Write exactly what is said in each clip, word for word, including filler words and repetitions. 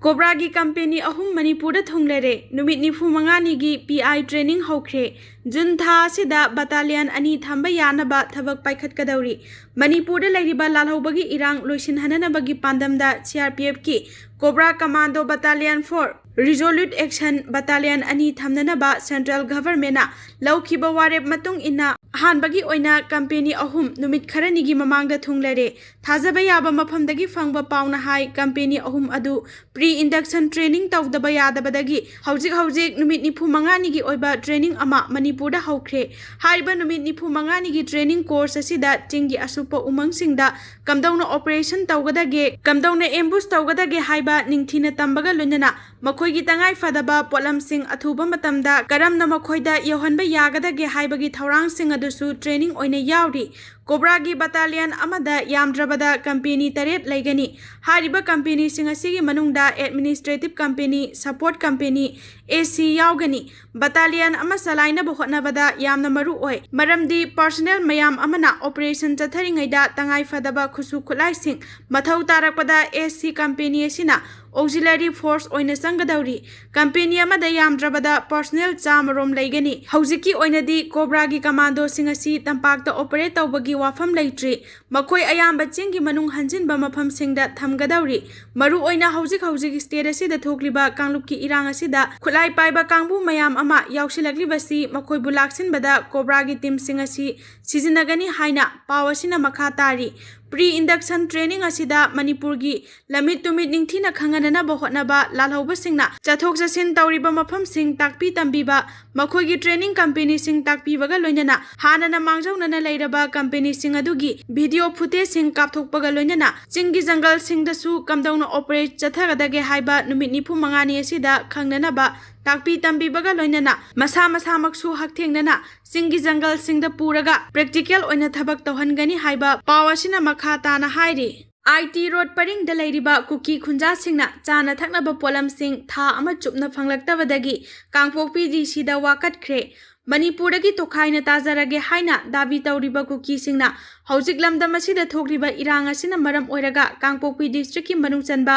ꯀꯣꯕ꯭ꯔꯥꯒꯤ company ꯑꯍꯨꯝ ꯃꯅꯤꯄꯨꯔꯗ ꯊꯨꯡꯂꯔꯦ꯫ ꯅꯨꯃꯤꯠ ꯅꯤꯐꯨ ꯃꯉꯥꯅꯤꯒꯤ ꯄꯤ ꯑꯥꯏ ꯇ꯭ꯔꯦꯅꯤꯡ ꯍꯧꯈ꯭ꯔꯦ꯫ ꯖꯨꯟ ꯊꯥ ꯑꯁꯤꯗ ꯕꯇꯥꯂꯤꯌꯟ ꯑꯅꯤ ꯊꯝꯕ ꯌꯥꯅꯕ ꯊꯕꯛ ꯄꯥꯏꯈꯠꯀꯗꯧꯔꯤ꯫ ꯃꯅꯤꯄꯨꯔꯗ ꯂꯩꯔꯤꯕ ꯂꯥꯜꯍꯧꯕꯒꯤ ꯏꯔꯥꯡ ꯂꯣꯏꯁꯤꯟꯍꯟꯅꯅꯕꯒꯤ ꯄꯥꯟꯗꯝꯗ ꯁꯤ ꯑꯥꯔ ꯄꯤ ꯑꯦꯐꯀꯤ COBRA commando battalion for, resolute action battalion ꯑꯅꯤ ꯊꯝꯅꯅꯕ ꯁꯦꯟꯇ꯭ꯔꯦꯜ ꯒꯚꯔꯟꯃꯦꯟꯠꯅ ꯂꯧꯈꯤꯕ ꯋꯥꯔꯦꯞ ꯃꯇꯨꯡ ꯏꯟꯅ ꯑꯍꯥꯟꯕꯒꯤ ꯑꯣꯏꯅ ꯀꯝꯄꯦꯅꯤ ꯑꯍꯨꯝ ꯅꯨꯃꯤꯠ ꯈꯔꯅꯤꯒꯤ ꯃꯃꯥꯡꯗ ꯊꯨꯡꯂꯔꯦ꯫ ꯊꯥꯖꯕ ꯌꯥꯕ ꯃꯐꯝꯗꯒꯤ ꯐꯪꯕ ꯄꯥꯎꯅ ꯍꯥꯏ, ꯀꯝꯄꯦꯅꯤ ꯑꯍꯨꯝ ꯑꯗꯨ ꯄ꯭ꯔꯤ ꯏꯟꯗꯛꯁꯟ ꯇ꯭ꯔꯦꯅꯤꯡ ꯇꯧꯗꯕ ꯌꯥꯗꯕꯗꯒꯤ ꯍꯧꯖꯤꯛ ꯍꯧꯖꯤꯛ ꯅꯨꯃꯤꯠ ꯅꯤꯐꯨ ꯃꯉꯥꯅꯤꯒꯤ ꯑꯣꯏꯕ ꯇ꯭ꯔꯦꯅꯤꯡ ꯑꯃ ꯃꯅꯤꯄꯨꯔꯗ ꯍꯧꯈ꯭ꯔꯦ꯫ ꯍꯥꯏꯔꯤꯕ ꯅꯨꯃꯤꯠ ꯅꯤꯐꯨ ꯃꯉꯥꯅꯤꯒꯤ ꯇ꯭ꯔꯦꯅꯤꯡ ꯀꯣꯔꯁ ꯑꯁꯤꯗ ꯆꯤꯡꯒꯤ ꯑꯁꯨꯞꯄ ꯎꯃꯪꯁꯤꯡꯗ ꯀꯝꯗꯧꯅ ꯑꯣꯄꯔꯦꯁꯟ ꯇꯧꯒꯗꯒꯦ, ꯀꯝꯗꯧꯅ ꯑꯦꯝꯕꯨꯁ ꯇꯧꯒꯗꯒꯦ ꯍꯥꯏꯕ ꯅꯤꯡꯊꯤꯅ ꯇꯝꯕꯒ ꯂꯣꯏꯅꯅ ꯃꯈꯣꯏꯒꯤ ꯇꯉꯥꯏ ꯐꯗꯕ ꯄꯣꯠꯂꯝꯁꯤꯡ ꯑꯊꯨꯕ ꯃꯇꯝꯗ ꯀꯔꯝꯅ ꯃꯈꯣꯏꯗ ꯌꯧꯍꯟꯕ ꯌꯥꯒꯗꯒꯦ ꯍꯥꯏꯕꯒꯤ ꯊꯧꯔꯥꯡꯁꯤꯡ ꯑꯗꯨꯁꯨ ꯇ꯭ꯔꯦꯅꯤꯡ ꯑꯣꯏꯅ ꯌꯥꯎꯔꯤ꯫ ꯀꯣꯕ꯭ꯔꯥꯒꯤ ꯕꯇꯥꯂꯤꯌꯟ ꯑꯃꯗ ꯌꯥꯝꯗ꯭ꯔꯕꯗ ꯀꯝꯄꯦꯅꯤ ꯇꯔꯦꯠ ꯂꯩꯒꯅꯤ꯫ ꯍꯥꯏꯔꯤꯕ ꯀꯝꯄꯦꯅꯤꯁꯤꯡ ꯑꯁꯤꯒꯤ ꯃꯅꯨꯡꯗ ꯑꯦꯗꯃꯤꯅꯤꯁꯇ꯭ꯔꯦꯇꯤꯚ ꯀꯝꯄꯦꯅꯤ, ꯁꯄꯣꯔꯠ ꯀꯝꯄꯦꯅꯤ, ꯑꯦ ꯁꯤ ꯌꯥꯎꯒꯅꯤ꯫ ꯕꯇꯥꯂꯤꯌꯟ ꯑꯃ ꯆꯂꯥꯏꯅꯕ ꯍꯣꯠꯅꯕꯗ ꯌꯥꯝꯅ ꯃꯔꯨ ꯑꯣꯏ, ꯃꯔꯝꯗꯤ ꯄꯔꯁꯣꯅꯦꯜ ꯃꯌꯥꯝ ꯑꯃꯅ ꯑꯣꯄꯔꯦꯁꯟ ꯆꯠꯊꯔꯤꯉꯩꯗ ꯇꯉꯥꯏ ꯐꯗꯕ ꯈꯨꯠꯁꯨ ꯈꯨꯠꯂꯥꯏꯁꯤꯡ ꯃꯊꯧ ꯇꯥꯔꯛꯄꯗ ꯑꯦ ꯁꯤ ꯀꯝꯄꯦꯅꯤ ꯑꯁꯤꯅ ꯑꯣꯛꯖꯤꯂꯔꯤ ꯐꯣꯔꯁ ꯑꯣꯏꯅ ꯆꯪꯒꯗꯧꯔꯤ꯫ ꯀꯝꯄꯦꯅꯤ ꯑꯃꯗ ꯌꯥꯝꯗ꯭ꯔꯕꯗ ꯄꯔꯁꯣꯅꯦꯜ ꯆꯥꯃꯔꯣꯝ ꯂꯩꯒꯅꯤ꯫ ꯍꯧꯖꯤꯛꯀꯤ ꯑꯣꯏꯅꯗꯤ ꯀꯣꯕ꯭ꯔꯥꯒꯤ ꯀꯃꯥꯟꯗꯣꯁꯤꯡ ꯑꯁꯤ ꯇꯝꯄꯥꯛꯇ ꯑꯣꯄꯔꯦꯠ ꯇꯧꯕꯒꯤ ꯋꯥꯐꯝ ꯂꯩꯇ꯭ꯔꯤ꯫ ꯃꯈꯣꯏ ꯑꯌꯥꯝꯕ ꯆꯤꯡꯒꯤ ꯃꯅꯨꯡ ꯍꯟꯖꯤꯟꯕ ꯃꯐꯝꯁꯤꯡꯗ ꯊꯝꯒꯗꯧꯔꯤ꯫ ꯃꯔꯨꯑꯣꯏꯅ ꯍꯧꯖꯤꯛ ꯍꯧꯖꯤꯛ ꯁ꯭ꯇꯦꯠ ꯑꯁꯤꯗ ꯊꯣꯛꯂꯤꯕ ꯀꯥꯡꯂꯨꯞꯀꯤ ꯏꯔꯥꯡ ꯑꯁꯤꯗ ꯈꯨꯠꯂꯥꯏ ꯄꯥꯏꯕ ꯀꯥꯡꯕꯨ ꯃꯌꯥꯝ ꯑꯃ ꯌꯥꯎꯁꯤꯜꯂꯛꯂꯤꯕꯁꯤ ꯃꯈꯣꯏꯕꯨ ꯂꯥꯛꯁꯤꯟꯕꯗ ꯀꯣꯕ꯭ꯔꯥꯒꯤ ꯇꯤꯝꯁꯤꯡ ꯑꯁꯤ ꯁꯤꯖꯤꯟꯅꯒꯅꯤ ꯍꯥꯏꯅ ꯄꯥꯎ ꯑꯁꯤꯅ ꯃꯈꯥ ꯇꯥꯔꯤ꯫ ꯄ꯭ꯔꯤ ꯏꯟꯗꯛꯁꯟ ꯇ꯭ꯔꯦꯅꯤꯡ ꯑꯁꯤꯗ ꯃꯅꯤꯄꯨꯔꯒꯤ ꯂꯝꯃꯤꯠ ꯇꯨꯃꯤꯠ ꯅꯤꯡꯊꯤꯅ ꯈꯪꯍꯟꯅꯅꯕ ꯍꯣꯠꯅꯕ, ꯂꯥꯜꯍꯧꯕꯁꯤꯡꯅ ꯆꯠꯊꯣꯛ ꯆꯠꯁꯤꯟ ꯇꯧꯔꯤꯕ ꯃꯐꯝꯁꯤꯡ ꯇꯥꯛꯄꯤ ꯇꯝꯕꯤꯕ, ꯃꯈꯣꯏꯒꯤ ꯇ꯭ꯔꯦꯅꯤꯡ ꯀꯝꯄꯦꯅꯤꯁꯤꯡ ꯇꯥꯛꯄꯤꯕꯒ ꯂꯣꯏꯅꯅ ꯍꯥꯟꯅꯅ ꯃꯥꯡꯖꯧꯅꯅ ꯂꯩꯔꯕ ꯀꯝꯄꯦꯅꯤꯁꯤꯡ ꯑꯗꯨꯒꯤ ꯚꯤꯗꯤꯑꯣ ꯐꯨꯇꯦꯖꯁꯤꯡ ꯀꯥꯞꯊꯣꯛꯄꯒ ꯂꯣꯏꯅꯅ ꯆꯤꯡꯒꯤ ꯖꯪꯒꯜꯁꯤꯡꯗꯁꯨ ꯀꯝꯗꯧꯅ ꯑꯣꯄꯔꯦꯠ ꯆꯠꯊꯒꯗꯒꯦ ꯍꯥꯏꯕ ꯅꯨꯃꯤꯠ ꯅꯤꯐꯨ ꯃꯉꯥꯅꯤ ꯑꯁꯤꯗ ꯈꯪꯅꯅꯕ ꯇꯥꯛꯄꯤ ꯇꯝꯕꯤꯕꯒ ꯂꯣꯏꯅꯅ ꯃꯁꯥ ꯃꯁꯥꯃꯛꯁꯨ ꯍꯛꯊꯦꯡꯅꯅ ꯆꯤꯡꯒꯤ ꯖꯪꯒꯜꯁꯤꯡꯗ ꯄꯨꯔꯒ ꯄ꯭ꯔꯦꯛꯇꯤꯀꯦꯜ ꯑꯣꯏꯅ ꯊꯕꯛ ꯇꯧꯍꯟꯒꯅꯤ ꯍꯥꯏꯕ ꯄꯥꯎ ꯑꯁꯤꯅ ꯃꯈꯥ ꯇꯥꯅ ꯍꯥꯏꯔꯤ꯫ ꯑꯥꯏ ꯇꯤ ꯔꯣꯗ ꯄꯔꯤꯡꯗ ꯂꯩꯔꯤꯕ ꯀꯨꯀꯤ ꯈꯨꯟꯖꯥꯁꯤꯡꯅ ꯆꯥꯅ ꯊꯛꯅꯕ ꯄꯣꯠꯂꯝꯁꯤꯡ ꯊꯥ ꯑꯃ ꯆꯨꯞꯅ ꯐꯪꯂꯛꯇꯕꯗꯒꯤ ꯀꯥꯡꯄꯣꯛꯄꯤ ꯗꯤ ꯁꯤꯗ ꯋꯥꯀꯠꯈ꯭ꯔꯦ꯫ ꯃꯅꯤꯄꯨꯔꯗꯒꯤ ꯇꯣꯈꯥꯏꯅ ꯇꯥꯖꯔꯒꯦ ꯍꯥꯏꯅ ꯗꯥꯕꯤ ꯇꯧꯔꯤꯕ ꯀꯨꯀꯤꯁꯤꯡꯅ ꯍꯧꯖꯤꯛ ꯂꯝꯗꯝ ꯑꯁꯤꯗ ꯊꯣꯛꯂꯤꯕ ꯏꯔꯥꯡ ꯑꯁꯤꯅ ꯃꯔꯝ ꯑꯣꯏꯔꯒ ꯀꯥꯡꯄꯣꯛꯄꯤ ꯗꯤꯁꯇ꯭ꯔꯤꯛꯀꯤ ꯃꯅꯨꯡ ꯆꯟꯕ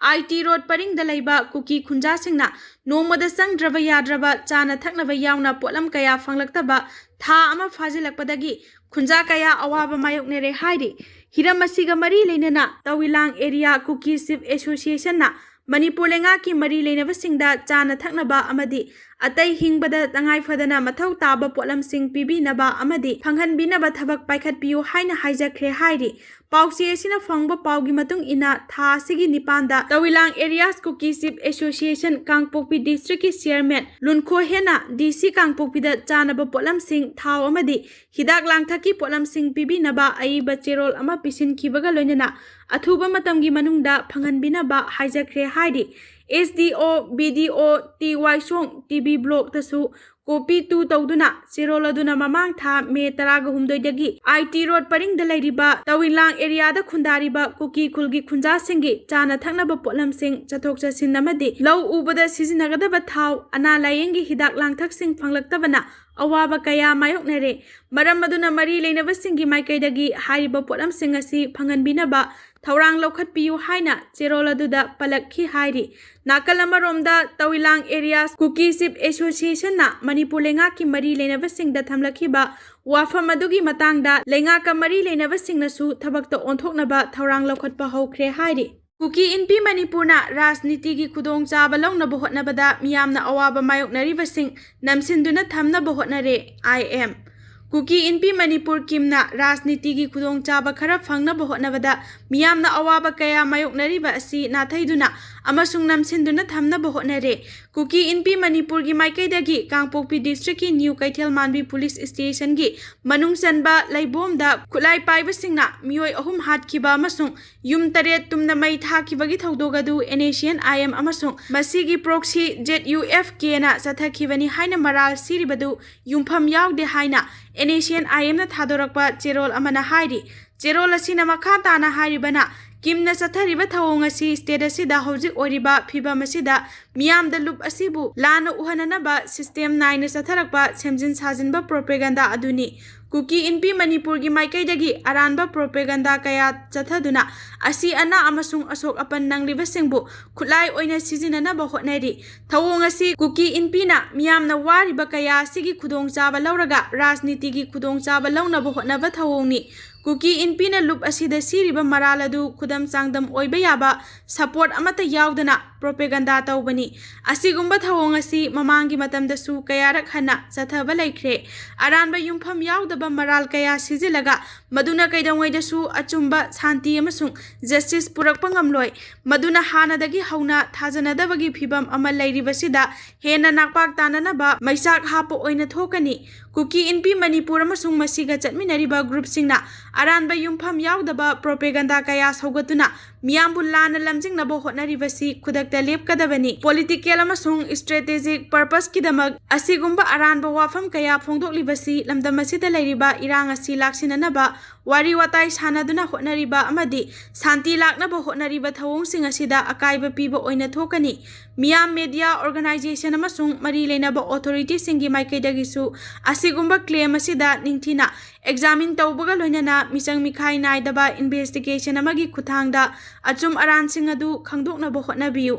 ꯑꯥꯏ ꯇꯤ ꯔꯣꯗ ꯄꯔꯤꯡꯗ ꯂꯩꯕ ꯀꯨꯀꯤ ꯈꯨꯟꯖꯥꯁꯤꯡꯅ ꯅꯣꯡꯃꯗ ꯆꯪꯗ꯭ꯔꯕ ꯌꯥꯗ꯭ꯔꯕ ꯆꯥꯅ ꯊꯛꯅꯕ ꯌꯥꯎꯅ ꯄꯣꯠꯂꯝ ꯀꯌꯥ ꯐꯪꯂꯛꯇꯕ ꯊꯥ ꯑꯃ ꯐꯥꯖꯤꯜꯂꯛꯄꯗꯒꯤ ꯈꯨꯟꯖꯥ ꯀꯌꯥ ꯑꯋꯥꯕ ꯃꯥꯌꯣꯛꯅꯔꯦ ꯍꯥꯏꯔꯤ꯫ ꯍꯤꯔꯝ ꯑꯁꯤꯒ ꯃꯔꯤ ꯂꯩꯅꯅ ꯇꯧꯏꯂꯥꯡ ꯑꯦꯔꯤꯌꯥ ꯀꯨꯀꯤ ꯆꯤꯐ ꯑꯦꯁꯣꯁꯤꯌꯦꯁꯟꯅ ꯃꯅꯤꯄꯨꯔ ꯂꯩꯉꯥꯛꯀꯤ ꯃꯔꯤ ꯂꯩꯅꯕꯁꯤꯡꯗ ꯆꯥꯅ ꯊꯛꯅꯕ ꯑꯃꯗꯤ ꯑꯇꯩ ꯍꯤꯡꯕꯗ ꯇꯉꯥꯏ ꯐꯗꯅ ꯃꯊꯧ ꯇꯥꯕ ꯄꯣꯠꯂꯝꯁꯤꯡ ꯄꯤꯕꯤꯅꯕ ꯑꯃꯗꯤ ꯐꯪꯍꯟꯕꯤꯅꯕ ꯊꯕꯛ ꯄꯥꯏꯈꯠꯄꯤꯌꯨ ꯍꯥꯏꯅ ꯍꯥꯏꯖꯈ꯭ꯔꯦ ꯍꯥꯏꯔꯤ꯫ ꯄꯥꯎꯆꯦ ꯑꯁꯤꯅ ꯐꯪꯕ ꯄꯥꯎꯒꯤ ꯃꯇꯨꯡ ꯏꯟꯅ ꯊꯥ ꯑꯁꯤꯒꯤ ꯅꯤꯄꯥꯟꯗ ꯇꯧꯏꯂꯥꯡ ꯑꯦꯔꯤꯌꯥꯁ ꯀꯨꯀꯤ ꯆꯤꯐ ꯑꯦꯁꯣꯁꯤꯌꯦꯁꯟ ꯀꯥꯡꯄꯣꯛꯄꯤ ꯗꯤꯁꯇ꯭ꯔꯤꯛꯀꯤ ꯆꯤꯌꯔꯃꯦꯟ ꯂꯨꯟꯈꯣ ꯍꯦꯟꯅ ꯗꯤ ꯁꯤ ꯀꯥꯡꯄꯣꯛꯄꯤꯗ ꯆꯥꯅꯕ ꯄꯣꯠꯂꯝꯁꯤꯡ, ꯊꯥꯎ ꯑꯃꯗꯤ ꯍꯤꯗꯥꯛ ꯂꯥꯡꯊꯛꯀꯤ ꯄꯣꯠꯂꯝꯁꯤꯡ ꯄꯤꯕꯤꯅꯕ ꯑꯏꯕ ꯆꯦꯔꯣꯜ ꯑꯃ ꯄꯤꯁꯤꯟꯈꯤꯕꯒ ꯂꯣꯏꯅꯅ ꯑꯊꯨꯕ ꯃꯇꯝꯒꯤ ꯃꯅꯨꯡꯗ ꯐꯪꯍꯟꯕꯤꯅꯕ ꯍꯥꯏꯖꯈ꯭ꯔꯦ ꯍꯥꯏꯔꯤ꯫ ꯑꯦꯁ ꯗꯤ ꯑꯣ, ꯕꯤ ꯗꯤ ꯑꯣ, ꯇꯤ ꯋꯥꯏ ꯁꯣꯡ, ꯇꯤ ꯕꯤ ꯕ꯭ꯂꯣꯛꯇꯁꯨ ꯀꯣꯄꯤ ꯇꯨ ꯇꯧꯗꯨꯅ ꯆꯦꯔꯣꯜ ꯑꯗꯨꯅ ꯃꯃꯥꯡ ꯊꯥ ꯃꯦ ꯇꯔꯥꯒ ꯍꯨꯝꯗꯣꯏꯗꯒꯤ ꯑꯥꯏ ꯇꯤ ꯔꯣꯗ ꯄꯔꯤꯡꯗ ꯂꯩꯔꯤꯕ ꯇꯧꯏꯂꯥꯡ ꯑꯦꯔꯤꯌꯥꯗ ꯈꯨꯟꯗꯥꯔꯤꯕ ꯀꯨꯀꯤ ꯈꯨꯜꯒꯤ ꯈꯨꯟꯖꯥꯁꯤꯡꯒꯤ ꯆꯥꯅ ꯊꯛꯅꯕ ꯄꯣꯠꯂꯝꯁꯤꯡ ꯆꯠꯊꯣꯛ ꯆꯠꯁꯤꯟ ꯑꯃꯗꯤ ꯂꯧ ꯎꯕꯗ ꯁꯤꯖꯤꯟꯅꯒꯗꯕ ꯊꯥꯎ, ꯑꯅꯥ ꯂꯥꯌꯦꯡꯒꯤ ꯍꯤꯗꯥꯛ ꯂꯥꯡꯊꯛꯁꯤꯡ ꯐꯪꯂꯛꯇꯕꯅ ꯑꯋꯥꯕ ꯀꯌꯥ ꯃꯥꯌꯣꯛꯅꯔꯦ꯫ ꯃꯔꯝ ꯑꯗꯨꯅ ꯃꯔꯤ ꯂꯩꯅꯕꯁꯤꯡꯒꯤ ꯃꯥꯏꯀꯩꯗꯒꯤ ꯍꯥꯏꯔꯤꯕ ꯄꯣꯠꯂꯝꯁꯤꯡ ꯑꯁꯤ ꯐꯪꯍꯟꯕꯤꯅꯕ ꯊꯧꯔꯥꯡ ꯂꯧꯈꯠꯄꯤꯌꯨ ꯍꯥꯏꯅ ꯆꯦꯔꯣꯜ ꯑꯗꯨꯗ ꯄꯜꯂꯛꯈꯤ ꯍꯥꯏꯔꯤ꯫ ꯅꯥꯀꯜ ꯑꯃꯔꯣꯝꯗ ꯇꯧꯏꯂꯥꯡ ꯑꯦꯔꯤꯌꯥꯁ ꯀꯨꯀꯤ ꯆꯤꯐ ꯑꯦꯁꯣꯁꯤꯌꯦꯁꯟꯅ ꯃꯅꯤꯄꯨꯔ ꯂꯩꯉꯥꯛꯀꯤ ꯃꯔꯤ ꯂꯩꯅꯕꯁꯤꯡꯗ ꯊꯝꯂꯛꯈꯤꯕ ꯋꯥꯐꯝ ꯑꯗꯨꯒꯤ ꯃꯇꯥꯡꯗ ꯂꯩꯉꯥꯛꯀ ꯃꯔꯤ ꯂꯩꯅꯕꯁꯤꯡꯅꯁꯨ ꯊꯕꯛꯇ ꯑꯣꯟꯊꯣꯛꯅꯕ ꯊꯧꯔꯥꯡ ꯂꯧꯈꯠꯄ ꯍꯧꯈ꯭ꯔꯦ ꯍꯥꯏꯔꯤ꯫ ꯀꯨꯀꯤ ꯏꯟꯄꯤ ꯃꯅꯤꯄꯨꯔꯅ ꯔꯥꯖꯅꯤꯇꯤꯒꯤ ꯈꯨꯗꯣꯡꯆꯥꯕ ꯂꯧꯅꯕ ꯍꯣꯠꯅꯕꯗ ꯃꯤꯌꯥꯝꯅ ꯑꯋꯥꯕ ꯃꯥꯌꯣꯛꯅꯔꯤꯕꯁꯤꯡ ꯅꯝꯁꯤꯟꯗꯨꯅ ꯊꯝꯅꯕ ꯍꯣꯠꯅꯔꯦ꯫ ꯑꯥꯏ ꯑꯦꯝ꯫ ꯀꯨꯀꯤ ꯏꯟꯄꯤ ꯃꯅꯤꯄꯨꯔ ꯀꯤꯝꯅ ꯔꯥꯖꯅꯤꯇꯤꯒꯤ ꯈꯨꯗꯣꯡꯆꯥꯕ ꯈꯔ ꯐꯪꯅꯕ ꯍꯣꯠꯅꯕꯗ ꯃꯤꯌꯥꯝꯅ ꯑꯋꯥꯕ ꯀꯌꯥ ꯃꯥꯌꯣꯛꯅꯔꯤꯕ ꯑꯁꯤ ꯅꯥꯊꯩꯗꯨꯅ ꯑꯃꯁꯨꯡ ꯅꯝꯁꯤꯟꯗꯨꯅ ꯊꯝꯅꯕ ꯍꯣꯠꯅꯔꯦ꯫ ꯀꯨꯀꯤ ꯏꯟꯄꯤ ꯃꯅꯤꯄꯨꯔꯒꯤ ꯃꯥꯏꯀꯩꯗꯒꯤ ꯀꯥꯡꯄꯣꯛꯄꯤ ꯗꯤꯁꯇ꯭ꯔꯤꯛꯀꯤ ꯅ꯭ꯌꯨ ꯀꯩꯊꯦꯜ ꯃꯥꯟꯕꯤ ꯄꯨꯂꯤꯁ ꯁ꯭ꯇꯦꯁꯟꯒꯤ ꯃꯅꯨꯡ ꯆꯟꯕ ꯂꯩꯕꯣꯝꯗ ꯈꯨꯠꯂꯥꯏ ꯄꯥꯏꯕꯁꯤꯡꯅ ꯃꯤꯑꯣꯏ ꯑꯍꯨꯝ ꯍꯥꯠꯈꯤꯕ ꯑꯃꯁꯨꯡ ꯌꯨꯝ ꯇꯔꯦꯠ ꯇꯨꯝꯅ ꯃꯩ ꯊꯥꯈꯤꯕꯒꯤ ꯊꯧꯗꯣꯛ ꯑꯗꯨ and S C and I M ꯑꯃꯁꯨꯡ ꯃꯁꯤꯒꯤ ꯄ꯭ꯔꯣꯛꯁꯤ ꯖꯦꯠ ꯌꯨ ꯑꯦꯐ ꯀꯦꯅ ꯆꯠꯊꯈꯤꯕꯅꯤ ꯍꯥꯏꯅ ꯃꯔꯥꯜ ꯁꯤꯔꯤꯕꯗꯨ ꯌꯨꯝꯐꯝ ꯌꯥꯎꯗꯦ ꯍꯥꯏꯅ ꯑꯦꯟ ꯑꯦꯁ ꯁꯤ ꯑꯦꯟ ꯑꯥꯏ ꯑꯦꯝꯅ ꯊꯥꯗꯣꯔꯛꯄ ꯆꯦꯔꯣꯜ ꯑꯃꯅ ꯍꯥꯏꯔꯤ꯫ ꯆꯦꯔꯣꯜ ꯑꯁꯤꯅ ꯃꯈꯥ ꯇꯥꯅ ꯍꯥꯏꯔꯤꯕꯅ, ꯀꯤꯝꯅ ꯆꯠꯊꯔꯤꯕ ꯊꯧꯑꯣꯡ ꯑꯁꯤ state ꯑꯁꯤꯗ ꯍꯧꯖꯤꯛ ꯑꯣꯏꯔꯤꯕ ꯐꯤꯚꯝ ꯑꯁꯤꯗ ꯃꯤꯌꯥꯝꯗ ꯂꯨꯞ ꯑꯁꯤꯕꯨ ꯂꯥꯟꯅ ꯎꯍꯟꯅꯅꯕ system ꯅꯥꯏꯅ ꯆꯠꯊꯔꯛꯄ ꯁꯦꯝꯖꯤꯟ ꯁꯥꯖꯤꯟꯕ propaganda ꯑꯗꯨꯅꯤ꯫ ꯀꯨꯀꯤ ꯏꯟꯄꯤ ꯃꯅꯤꯄꯨꯔꯒꯤ ꯃꯥꯏꯀꯩꯗꯒꯤ ꯑꯔꯥꯟꯕ propaganda ꯀꯌꯥ ꯆꯠꯊꯗꯨꯅ ꯑꯁꯤ ꯑꯅꯥ ꯑꯃꯁꯨꯡ ꯑꯁꯣꯛ ꯑꯄꯟ ꯅꯪꯂꯤꯕꯁꯤꯡꯕꯨ ꯈꯨꯠꯂꯥꯏ ꯑꯣꯏꯅ ꯁꯤꯖꯤꯟꯅꯅꯕ ꯍꯣꯠꯅꯔꯤ꯫ ꯊꯧꯑꯣꯡ ꯑꯁꯤ ꯀꯨꯀꯤ ꯏꯟꯄꯤꯅ ꯃꯤꯌꯥꯝꯅ ꯋꯥꯔꯤꯕ ꯀꯌꯥ ꯑꯁꯤꯒꯤ ꯈꯨꯗꯣꯡꯆꯥꯕ ꯂꯧꯔꯒ ꯔꯥꯖꯅꯤꯇꯤꯒꯤ ꯈꯨꯗꯣꯡꯆꯥꯕ ꯂꯧꯅꯕ ꯍꯣꯠꯅꯕ ꯊꯧꯑꯣꯡꯅꯤ꯫ ꯀꯨꯀꯤ ꯏꯟꯄꯤꯅ ꯂꯨꯞ ꯑꯁꯤꯗ ꯁꯤꯔꯤꯕ ꯃꯔꯥꯜ ꯑꯗꯨ ꯈꯨꯗꯝ ꯆꯥꯡꯗꯝ ꯑꯣꯏꯕ ꯌꯥꯕ support ꯑꯃꯠꯇ ꯌꯥꯎꯗꯅ propaganda ꯇꯧꯕꯅꯤ꯫ ꯑꯁꯤꯒꯨꯝꯕ ꯊꯧꯑꯣꯡ ꯑꯁꯤ ꯃꯃꯥꯡꯒꯤ ꯃꯇꯝꯗꯁꯨ ꯀꯌꯥꯔꯛ ꯍꯟꯅ ꯆꯠꯊꯕ ꯂꯩꯈ꯭ꯔꯦ꯫ ꯑꯔꯥꯟꯕ ꯌꯨꯝꯐꯝ ꯌꯥꯎꯗꯕ ꯃꯔꯥꯜ ꯀꯌꯥ ꯁꯤꯖꯤꯜꯂꯒ ꯃꯗꯨꯅ ꯀꯩꯗꯧꯉꯩꯗꯁꯨ ꯑꯆꯨꯝꯕ, ꯁꯥꯟꯇꯤ ꯑꯃꯁꯨꯡ justice ꯄꯨꯔꯛꯄ ꯉꯝꯂꯣꯏ꯫ ꯃꯗꯨꯅ ꯍꯥꯟꯅꯗꯒꯤ ꯍꯧꯅ ꯊꯥꯖꯅꯗꯕꯒꯤ ꯐꯤꯚꯝ ꯑꯃ ꯂꯩꯔꯤꯕꯁꯤꯗ ꯍꯦꯟꯅ ꯅꯥꯛꯄꯥꯛ ꯇꯥꯅꯅꯕ ꯃꯩꯆꯥꯛ ꯍꯥꯞꯄ ꯑꯣꯏꯅ ꯊꯣꯛꯀꯅꯤ꯫ ꯀꯨꯀꯤ ꯏꯟꯄꯤ ꯃꯅꯤꯄꯨꯔ ꯑꯃꯁꯨꯡ ꯃꯁꯤꯒ ꯆꯠꯃꯤꯟꯅꯔꯤꯕ groupꯁꯤꯡꯅ ꯑꯔꯥꯟꯕ ꯌꯨꯝꯐꯝ ꯌꯥꯎꯗꯕ propaganda ꯀꯌꯥ ꯁꯧꯒꯠꯇꯨꯅ ꯃꯤꯌꯥꯝꯕꯨ ꯂꯥꯟꯅ ꯂꯝꯖꯤꯡꯅꯕ ꯍꯣꯠꯅꯔꯤꯕꯁꯤ ꯈꯨꯗꯛꯇ ꯂꯦꯞꯀꯗꯕꯅꯤ꯫ Political ꯑꯃꯁꯨꯡ strategic purposeꯀꯤꯗꯃꯛ ꯑꯁꯤꯒꯨꯝꯕ ꯑꯔꯥꯟꯕ ꯋꯥꯐꯝ ꯀꯌꯥ ꯐꯣꯡꯗꯣꯛꯂꯤꯕꯁꯤ ꯂꯝꯗꯝ ꯑꯁꯤꯗ ꯂꯩꯔꯤꯕ ꯏꯔꯥꯡ ꯑꯁꯤ ꯂꯥꯛꯁꯤꯟꯅꯅꯕ ꯋꯥꯔꯤ ꯋꯥꯇꯥꯏ ꯁꯥꯟꯅꯗꯨꯅ ꯍꯣꯠꯅꯔꯤꯕ ꯑꯃꯗꯤ ꯁꯥꯟꯇꯤ ꯂꯥꯛꯅꯕ ꯍꯣꯠꯅꯔꯤꯕ ꯊꯧꯑꯣꯡꯁꯤꯡ ꯑꯁꯤꯗ ꯑꯀꯥꯏꯕ ꯄꯤꯕ ꯑꯣꯏꯅ ꯊꯣꯛꯀꯅꯤ꯫ ꯃꯤꯌꯥꯝ, media, organization ꯑꯃꯁꯨꯡ ꯃꯔꯤ ꯂꯩꯅꯕ authorityꯁꯤꯡꯒꯤ ꯃꯥꯏꯀꯩꯗꯒꯤꯁꯨ ꯑꯁꯤꯒꯨꯝꯕ claim ꯑꯁꯤꯗ ꯅꯤꯡꯊꯤꯅ examine ꯇꯧꯕꯒ ꯂꯣꯏꯅꯅ ꯃꯤꯆꯪ ꯃꯤꯈꯥꯏ ꯅꯥꯏꯗꯕ investigation ꯑꯃꯒꯤ ꯈꯨꯠꯊꯥꯡꯗ ꯑꯆꯨꯝ ꯑꯔꯥꯟꯁꯤꯡ ꯑꯗꯨ ꯈꯪꯗꯣꯛꯅꯕ ꯍꯣꯠꯅꯕꯤꯌꯨ꯫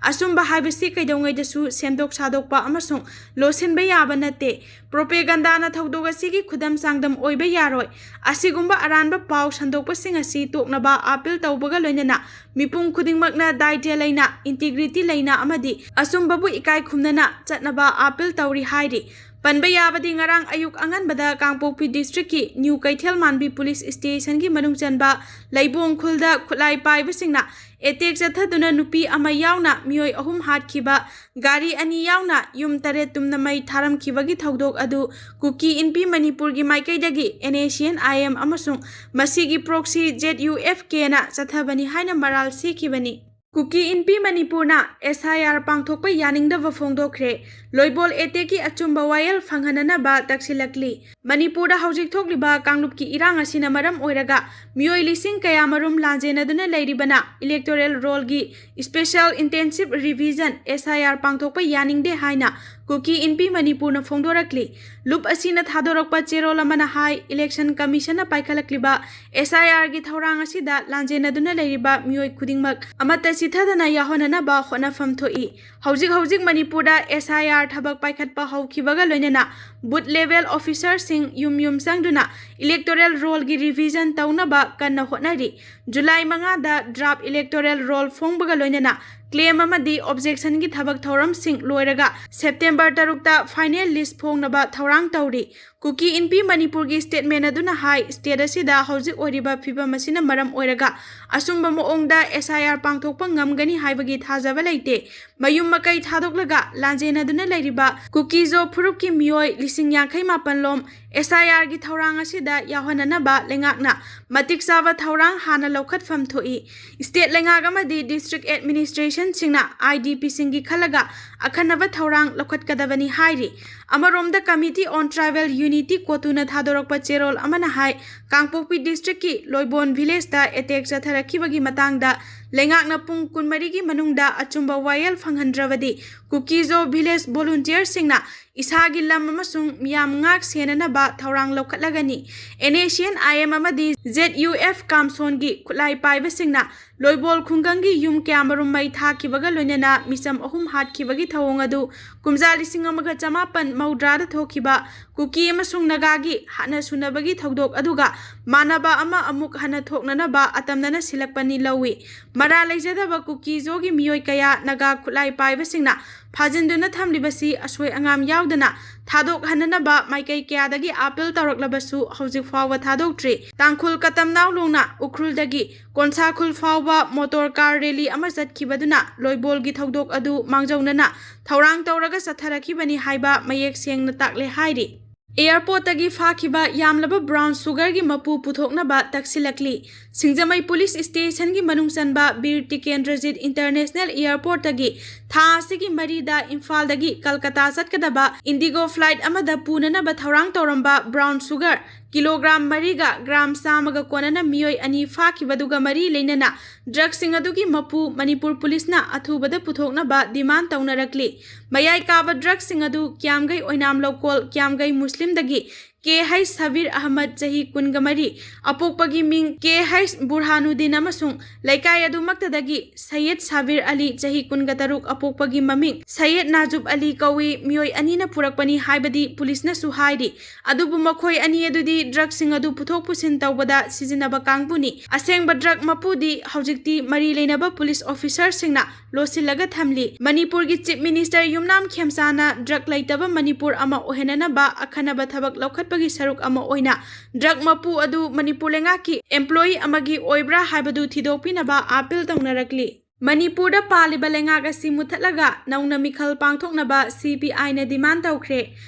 ꯑꯆꯨꯝꯕ ꯍꯥꯏꯕꯁꯤ ꯀꯩꯗꯧꯉꯩꯗꯁꯨ ꯁꯦꯝꯗꯣꯛ ꯁꯥꯗꯣꯛꯄ ꯑꯃꯁꯨꯡ ꯂꯣꯠꯁꯤꯟꯕ ꯌꯥꯕ ꯅꯠꯇꯦ꯫ Propagandaꯅ ꯊꯧꯗꯣꯛ ꯑꯁꯤꯒꯤ ꯈꯨꯗꯝ ꯆꯥꯡꯗꯝ ꯑꯣꯏꯕ ꯌꯥꯔꯣꯏ꯫ ꯑꯁꯤꯒꯨꯝꯕ ꯑꯔꯥꯟꯕ ꯄꯥꯎ ꯁꯟꯗꯣꯛꯄꯁꯤꯡ ꯑꯁꯤ ꯇꯣꯛꯅꯕ appeal ꯇꯧꯕꯒ ꯂꯣꯏꯅꯅ ꯃꯤꯄꯨꯝ ꯈꯨꯗꯤꯡꯃꯛꯅ ꯗꯥꯏꯇ꯭ꯌ ꯂꯩꯅ, integrity ꯂꯩꯅ ꯑꯃꯗꯤ ꯑꯆꯨꯝꯕꯕꯨ ꯏꯀꯥꯏ ꯈꯨꯝꯅꯅ ꯆꯠꯅꯕ appeal ꯇꯧꯔꯤ ꯍꯥꯏꯔꯤ꯫ ꯄꯟꯕ ꯌꯥꯕꯗꯤ ꯉꯔꯥꯡ ꯑꯌꯨꯛ ꯑꯉꯟꯕꯗ ꯀꯥꯡꯄꯣꯛꯄꯤ districtꯀꯤ New ꯀꯩꯊꯦꯜ ꯃꯥꯟꯕꯤ police stationꯒꯤ ꯃꯅꯨꯡ ꯆꯟꯕ ꯂꯩꯕꯣꯡ ꯈꯨꯜꯗ ꯈꯨꯠꯂꯥꯏ ꯄꯥꯏꯕꯁꯤꯡꯅ attack ꯆꯠꯊꯗꯨꯅ ꯅꯨꯄꯤ ꯑꯃ ꯌꯥꯎꯅ ꯃꯤꯑꯣꯏ ꯑꯍꯨꯝ ꯍꯥꯠꯈꯤꯕ, ꯒꯥꯔꯤ ꯑꯅꯤ ꯌꯥꯎꯅ ꯌꯨꯝ ꯇꯔꯦꯠ ꯇꯨꯝꯅ ꯃꯩ ꯊꯥꯔꯝꯈꯤꯕꯒꯤ ꯊꯧꯗꯣꯛ ꯑꯗꯨ ꯀꯨꯀꯤ ꯏꯟꯄꯤ ꯃꯅꯤꯄꯨꯔꯒꯤ ꯃꯥꯏꯀꯩꯗꯒꯤ NSCN-IM ꯑꯃꯁꯨꯡ ꯃꯁꯤꯒꯤ proxy ZUFKꯅ ꯆꯠꯊꯕꯅꯤ ꯍꯥꯏꯅ ꯃꯔꯥꯜ ꯁꯤꯈꯤꯕꯅꯤ꯫ ꯀꯨꯀꯤ ꯏꯟꯄꯤ ꯃꯅꯤꯄꯨꯔꯅ ꯑꯦꯁ ꯑꯥꯏ ꯑꯥꯔ ꯄꯥꯡꯊꯣꯛꯄ ꯌꯥꯅꯤꯡꯗꯕ ꯐꯣꯡꯗꯣꯛꯈ꯭ꯔꯦ꯫ ꯂꯣꯏꯕꯣꯜ ꯑꯦꯇꯦꯛꯀꯤ ꯑꯆꯨꯝꯕ ꯋꯥꯌꯦꯜ ꯐꯪꯍꯟꯅꯅꯕ ꯇꯛꯁꯤꯜꯂꯛꯂꯤ꯫ ꯃꯅꯤꯄꯨꯔꯗ ꯍꯧꯖꯤꯛ ꯊꯣꯛꯂꯤꯕ ꯀꯥꯡꯂꯨꯞꯀꯤ ꯏꯔꯥꯡ ꯑꯁꯤꯅ ꯃꯔꯝ ꯑꯣꯏꯔꯒ ꯃꯤꯑꯣꯏ ꯂꯤꯁꯤꯡ ꯀꯌꯥꯃꯔꯨꯝ ꯂꯥꯟꯖꯦꯟꯅꯗꯨꯅ ꯂꯩꯔꯤꯕꯅ electoral rollꯒꯤ special intensive revision, S I R, ꯄꯥꯡꯊꯣꯛꯄ ꯌꯥꯅꯤꯡꯗꯦ ꯍꯥꯏꯅ ꯀꯨꯀꯤ ꯏꯟꯄꯤ ꯃꯅꯤꯄꯨꯔꯅ ꯐꯣꯡꯗꯣꯔꯛꯂꯤ꯫ ꯂꯨꯞ ꯑꯁꯤꯅ ꯊꯥꯗꯣꯔꯛꯄ ꯆꯦꯔꯣꯜ ꯑꯃꯅ ꯍꯥꯏ, election commissionꯅ ꯄꯥꯏꯈꯠꯂꯛꯂꯤꯕ S I Rꯒꯤ ꯊꯧꯔꯥꯡ ꯑꯁꯤꯗ ꯂꯥꯟꯖꯦꯟꯅꯗꯨꯅ ꯂꯩꯔꯤꯕ ꯃꯤꯑꯣꯏ ꯈꯨꯗꯤꯡꯃꯛ ꯑꯃꯠꯇ ꯆꯤꯠꯊꯗꯅ ꯌꯥꯎꯍꯟꯅꯅꯕ ꯍꯣꯠꯅꯐꯝ ꯊꯣꯛꯏ꯫ ꯍꯧꯖꯤꯛ ꯍꯧꯖꯤꯛ ꯃꯅꯤꯄꯨꯔꯗ S I R ꯊꯕꯛ ꯄꯥꯏꯈꯠꯄ ꯍꯧꯈꯤꯕꯒ ꯂꯣꯏꯅꯅ booth level officerꯁꯤꯡ ꯌꯨꯝ ꯌꯨꯝ ꯆꯪꯗꯨꯅ electoral rollꯒꯤ revision ꯇꯧꯅꯕ ꯀꯟꯅ ꯍꯣꯠꯅꯔꯤ꯫ ꯖꯨꯂꯥꯏ ꯃꯉꯥꯗ draft electoral roll ꯐꯣꯡꯕꯒ ꯂꯣꯏꯅꯅ claim ꯑꯃꯗꯤ objectionꯒꯤ ꯊꯕꯛ ꯊꯧꯔꯝꯁꯤꯡ ꯂꯣꯏꯔꯒ ꯁꯦꯞꯇꯦꯝꯕꯔ ꯇꯔꯨꯛꯇ final list ꯐꯣꯡꯅꯕ ꯊꯧꯔꯥꯡ ꯇꯧꯔꯤ꯫ ꯀꯨꯀꯤ ꯏꯟꯄꯤ ꯃꯅꯤꯄꯨꯔꯒꯤ statement ꯑꯗꯨꯅ ꯍꯥꯏ, state ꯑꯁꯤꯗ ꯍꯧꯖꯤꯛ ꯑꯣꯏꯔꯤꯕ ꯐꯤꯕꯝ ꯑꯁꯤꯅ ꯃꯔꯝ ꯑꯣꯏꯔꯒ ꯑꯆꯨꯝꯕ ꯃꯑꯣꯡꯗ S I R ꯄꯥꯡꯊꯣꯛꯄ ꯉꯝꯒꯅꯤ ꯍꯥꯏꯕꯒꯤ ꯊꯥꯖꯕ ꯂꯩꯇꯦ꯫ ꯃꯌꯨꯝ ꯃꯀꯩ ꯊꯥꯗꯣꯛꯂꯒ ꯂꯥꯟꯖꯦꯟꯅꯗꯨꯅ ꯂꯩꯔꯤꯕ ꯀꯨꯀꯤꯖꯣ ꯐꯨꯔꯨꯞꯀꯤ ꯃꯤꯑꯣꯏ ꯂꯤꯁꯤꯡ ꯌꯥꯡꯈꯩ ꯃꯥꯄꯟ ꯂꯣꯝ S I Rꯒꯤ ꯊꯧꯔꯥꯡ ꯑꯁꯤꯗ ꯌꯥꯎꯍꯟꯅꯅꯕ ꯂꯩꯉꯥꯛꯅ ꯃꯇꯤꯛ ꯆꯥꯕ ꯊꯧꯔꯥꯡ ꯍꯥꯟꯅ ꯂꯧꯈꯠꯐꯝ ꯊꯣꯛꯏ꯫ State ꯂꯩꯉꯥꯛ ꯑꯃꯗꯤ district administrationꯁꯤꯡꯅ I D Pꯁꯤꯡꯒꯤ ꯈꯜꯂꯒ ꯑꯈꯟꯅꯕ ꯊꯧꯔꯥꯡ ꯂꯧꯈꯠꯀꯗꯕꯅꯤ ꯍꯥꯏꯔꯤ꯫ ꯑꯃꯔꯣꯝꯗ Committee on Tribal Unity, CoTUꯅ ꯊꯥꯗꯣꯔꯛꯄ ꯆꯦꯔꯣꯜ ꯑꯃꯅ ꯍꯥꯏ, ꯀꯥꯡꯄꯣꯛꯄꯤ districtꯀꯤ ꯂꯣꯏꯕꯣꯟ villageꯇ attack ꯆꯠꯊꯔꯛꯈꯤꯕꯒꯤ ꯃꯇꯥꯡꯗ ꯂꯩꯉꯥꯛꯅ ꯄꯨꯡ ꯀꯨꯟꯃꯔꯤꯒꯤ ꯃꯅꯨꯡꯗ ꯑꯆꯨꯝꯕ ꯋꯥꯌꯦꯜ ꯐꯪꯍꯟꯗ꯭ꯔꯕꯗꯤ ꯀꯨꯀꯤꯖꯣ village volunteerꯁꯤꯡꯅ ꯏꯁꯥꯒꯤ ꯂꯝ ꯑꯃꯁꯨꯡ ꯃꯤꯌꯥꯝ ꯉꯥꯛ ꯁꯦꯟꯅꯅꯕ ꯊꯧꯔꯥꯡ ꯂꯧꯈꯠꯂꯒꯅꯤ꯫ N A C N I M ꯑꯃꯗꯤ Z U F ꯀꯥꯝꯁꯣꯟꯒꯤ ꯈꯨꯠꯂꯥꯏ ꯄꯥꯏꯕꯁꯤꯡꯅ ꯂꯣꯏꯕꯣꯜ ꯈꯨꯡꯒꯪꯒꯤ ꯌꯨꯝ ꯀꯌꯥꯃꯔꯨꯝ ꯃꯩ ꯊꯥꯈꯤꯕꯒ ꯂꯣꯏꯅꯅ ꯃꯤꯆꯝ ꯑꯍꯨꯝ ꯍꯥꯠꯈꯤꯕꯒꯤ ꯊꯧꯑꯣꯡ ꯑꯗꯨ ꯀꯨꯝꯖꯥ ꯂꯤꯁꯤꯡ ꯑꯃꯒ ꯆꯃꯥꯄꯟ ꯃꯧꯗ꯭ꯔꯥꯗ ꯊꯣꯛꯈꯤꯕ ꯀꯨꯀꯤ ꯑꯃꯁꯨꯡ ꯅꯥꯒꯥꯒꯤ ꯍꯥꯠꯅ ꯁꯨꯅꯕꯒꯤ ꯊꯧꯗꯣꯛ ꯑꯗꯨꯒ ꯃꯥꯟꯅꯕ ꯑꯃ ꯑꯃꯨꯛ ꯍꯟꯅ ꯊꯣꯛꯅꯅꯕ ꯑꯇꯝꯅꯅ ꯁꯤꯜꯂꯛꯄꯅꯤ ꯂꯧꯏ꯫ ꯃꯔꯥ ꯂꯩꯖꯗꯕ ꯀꯨꯀꯤꯖꯣꯒꯤ ꯃꯤꯑꯣꯏ ꯀꯌꯥ ꯅꯥꯒꯥ ꯈꯨꯠꯂꯥꯏ ꯄꯥꯏꯕꯁꯤꯡꯅ ꯐꯥꯖꯤꯟꯗꯨꯅ ꯊꯝꯂꯤꯕꯁꯤ ꯑꯁꯣꯏ ꯑꯉꯥꯝ ꯌꯥꯎꯗꯅ ꯊꯥꯗꯣꯛꯍꯟꯅꯅꯕ ꯃꯥꯏꯀꯩ ꯀꯌꯥꯗꯒꯤ appeal ꯇꯧꯔꯛꯂꯕꯁꯨ ꯍꯧꯖꯤꯛ ꯐꯥꯎꯕ ꯊꯥꯗꯣꯛꯇ꯭ꯔꯤ꯫ ꯇꯥꯡꯈꯨꯜ ꯀꯇꯝꯅꯥꯎ ꯂꯣꯡꯅ ꯎꯈ꯭ꯔꯨꯜꯗꯒꯤ ꯀꯣꯟꯁꯥꯈꯨꯜ ꯐꯥꯎꯕ motor car rally ꯑꯃ ꯆꯠꯈꯤꯕꯗꯨꯅ ꯂꯣꯏꯕꯣꯜꯒꯤ ꯊꯧꯗꯣꯛ ꯑꯗꯨ ꯃꯥꯡꯖꯧꯅꯅ ꯊꯧꯔꯥꯡ ꯇꯧꯔꯒ ꯆꯠꯊꯔꯛꯈꯤꯕꯅꯤ ꯍꯥꯏꯕ ꯃꯌꯦꯛ ꯁꯦꯡꯅ ꯇꯥꯛꯂꯦ ꯍꯥꯏꯔꯤ꯫ ꯑꯦꯌꯔꯄꯣꯔꯠꯇꯒꯤ ꯐꯥꯈꯤꯕ ꯌꯥꯝꯂꯕ ꯕ꯭ꯔꯥꯎꯟ ꯁꯨꯒꯔꯒꯤ ꯃꯄꯨ ꯄꯨꯊꯣꯛꯅꯕ ꯇꯛꯁꯤꯜꯂꯛꯂꯤ꯫ ꯁꯤꯡꯖꯃꯩ ꯄꯨꯂꯤꯁ ꯁ꯭ꯇꯦꯁꯟꯒꯤ ꯃꯅꯨꯡ ꯆꯟꯕ ꯕꯤꯔ ꯇꯤꯀꯦꯟꯗ꯭ꯔꯖꯤꯠ ꯏꯟꯇꯔꯅꯦꯁꯅꯦꯜ ꯑꯦꯌꯔꯄꯣꯔꯠꯇꯒꯤ ꯊꯥ ꯑꯁꯤꯒꯤ ꯃꯔꯤꯗ ꯏꯝꯐꯥꯜꯗꯒꯤ ꯀꯜꯀꯇꯥ ꯆꯠꯀꯗꯕ ꯏꯟꯗꯤꯒꯣ ꯐ꯭ꯂꯥꯏꯠ ꯑꯃꯗ ꯄꯨꯅꯅꯕ ꯊꯧꯔꯥꯡ ꯇꯧꯔꯝꯕ ꯕ꯭ꯔꯥꯎꯟ ꯁꯨꯒꯔ ꯀꯤꯂꯣꯒ꯭ꯔꯥꯝ ꯃꯔꯤꯒ ꯒ꯭ꯔꯥꯝ ꯆꯥꯝꯃꯒ ꯀꯣꯟꯅꯅ ꯃꯤꯑꯣꯏ ꯑꯅꯤ ꯐꯥꯈꯤꯕꯗꯨꯒ ꯃꯔꯤ ꯂꯩꯅꯅ ꯗ꯭ꯔꯒꯁꯤꯡ ꯑꯗꯨꯒꯤ ꯃꯄꯨ ꯃꯅꯤꯄꯨꯔ ꯄꯨꯂꯤꯁꯅ ꯑꯊꯨꯕꯗ ꯄꯨꯊꯣꯛꯅꯕ ꯗꯤꯃꯥꯟ ꯇꯧꯅꯔꯛꯂꯤ꯫ ꯃꯌꯥꯏ ꯀꯥꯕ ꯗ꯭ꯔꯒꯁꯤꯡ ꯑꯗꯨ ꯀ꯭ꯌꯥꯝꯒꯩ ꯑꯣꯏꯅꯥꯝ ꯂꯧꯀꯣꯜ ꯀ꯭ꯌꯥꯝꯒꯩ ꯃꯨꯁꯂꯤꯝꯗꯒꯤ ꯀꯦ ꯍꯩꯆ ꯁꯕꯤꯔ ꯑꯍꯃꯗ, ꯆꯍꯤ ꯀꯨꯟꯒ ꯃꯔꯤ, ꯑꯄꯣꯛꯄꯒꯤ ꯃꯤꯡ ꯀꯦ ꯍꯩꯆ ꯕꯨꯔꯍꯥꯅꯨꯗꯤꯟ, ꯑꯃꯁꯨꯡ ꯂꯩꯀꯥꯏ ꯑꯗꯨꯃꯛꯇꯗꯒꯤ ꯁꯌꯦꯗ ꯁꯥꯕꯤꯔ ꯑꯂꯤ, ꯆꯍꯤ ꯀꯨꯟꯒ ꯇꯔꯨꯛ, ꯑꯄꯣꯛꯄꯒꯤ ꯃꯃꯤꯡ ꯁꯌꯦꯗ ꯅꯥꯖꯨꯕ ꯑꯂꯤ ꯀꯧꯏ, ꯃꯤꯑꯣꯏ ꯑꯅꯤꯅ ꯄꯨꯔꯛꯄꯅꯤ ꯍꯥꯏꯕꯗꯤ ꯄꯨꯂꯤꯁꯅꯁꯨ ꯍꯥꯏꯔꯤ꯫ ꯑꯗꯨꯕꯨ ꯃꯈꯣꯏ ꯑꯅꯤ ꯑꯗꯨꯗꯤ ꯗ꯭ꯔꯒꯁꯤꯡ ꯑꯗꯨ ꯄꯨꯊꯣꯛ ꯄꯨꯁꯤꯟ ꯇꯧꯕꯗ ꯁꯤꯖꯤꯟꯅꯕ ꯀꯥꯡꯕꯨꯅꯤ꯫ ꯑꯁꯦꯡꯕ ꯗ꯭ꯔꯒ ꯃꯄꯨꯗꯤ ꯍꯧꯖꯤꯛꯇꯤ ꯃꯔꯤ ꯂꯩꯅꯕ ꯄꯨꯂꯤꯁ ꯑꯣꯐꯤꯁꯔꯁꯤꯡꯅ ꯂꯣꯠꯁꯤꯜꯂꯒ ꯊꯝꯂꯤ꯫ ꯃꯅꯤꯄꯨꯔꯒꯤ ꯆꯤꯐ ꯃꯤꯅꯤꯁꯇꯔ ꯌꯨꯝꯅꯥꯝ ꯈꯦꯝꯆꯥꯅ ꯗ꯭ꯔꯒ ꯂꯩꯇꯕ ꯃꯅꯤꯄꯨꯔ ꯑꯃ ꯑꯣꯏꯍꯟꯅꯅꯕ ꯑꯈꯟꯅꯕ ꯊꯕꯛ ꯂꯧꯈꯠꯄꯒꯤ ꯁꯔꯨꯛ ꯑꯃ ꯑꯣꯏꯅ ꯗ꯭ꯔꯒ ꯃꯄꯨ ꯑꯗꯨ ꯃꯅꯤꯄꯨꯔ ꯂꯩꯉꯥꯛꯀꯤ ꯑꯦꯝꯄ꯭ꯂꯣꯌꯤ ꯑꯃꯒꯤ ꯑꯣꯏꯕ꯭ꯔꯥ ꯍꯥꯏꯕꯗꯨ ꯊꯤꯗꯣꯛꯄꯤꯅꯕ ꯑꯥꯄꯤꯜ ꯇꯧꯅꯔꯛꯂꯤ꯫ ꯃꯅꯤꯄꯨꯔꯗ ꯄꯥꯜꯂꯤꯕ ꯂꯩꯉꯥꯛ ꯑꯁꯤ ꯃꯨꯠꯊꯠꯂꯒ ꯅꯧꯅ ꯃꯤꯈꯜ ꯄꯥꯡꯊꯣꯛꯅꯕ ꯁꯤ ꯄꯤ ꯑꯥꯏꯅ ꯗꯤꯃꯥꯟ ꯇꯧꯈ꯭ꯔꯦ꯫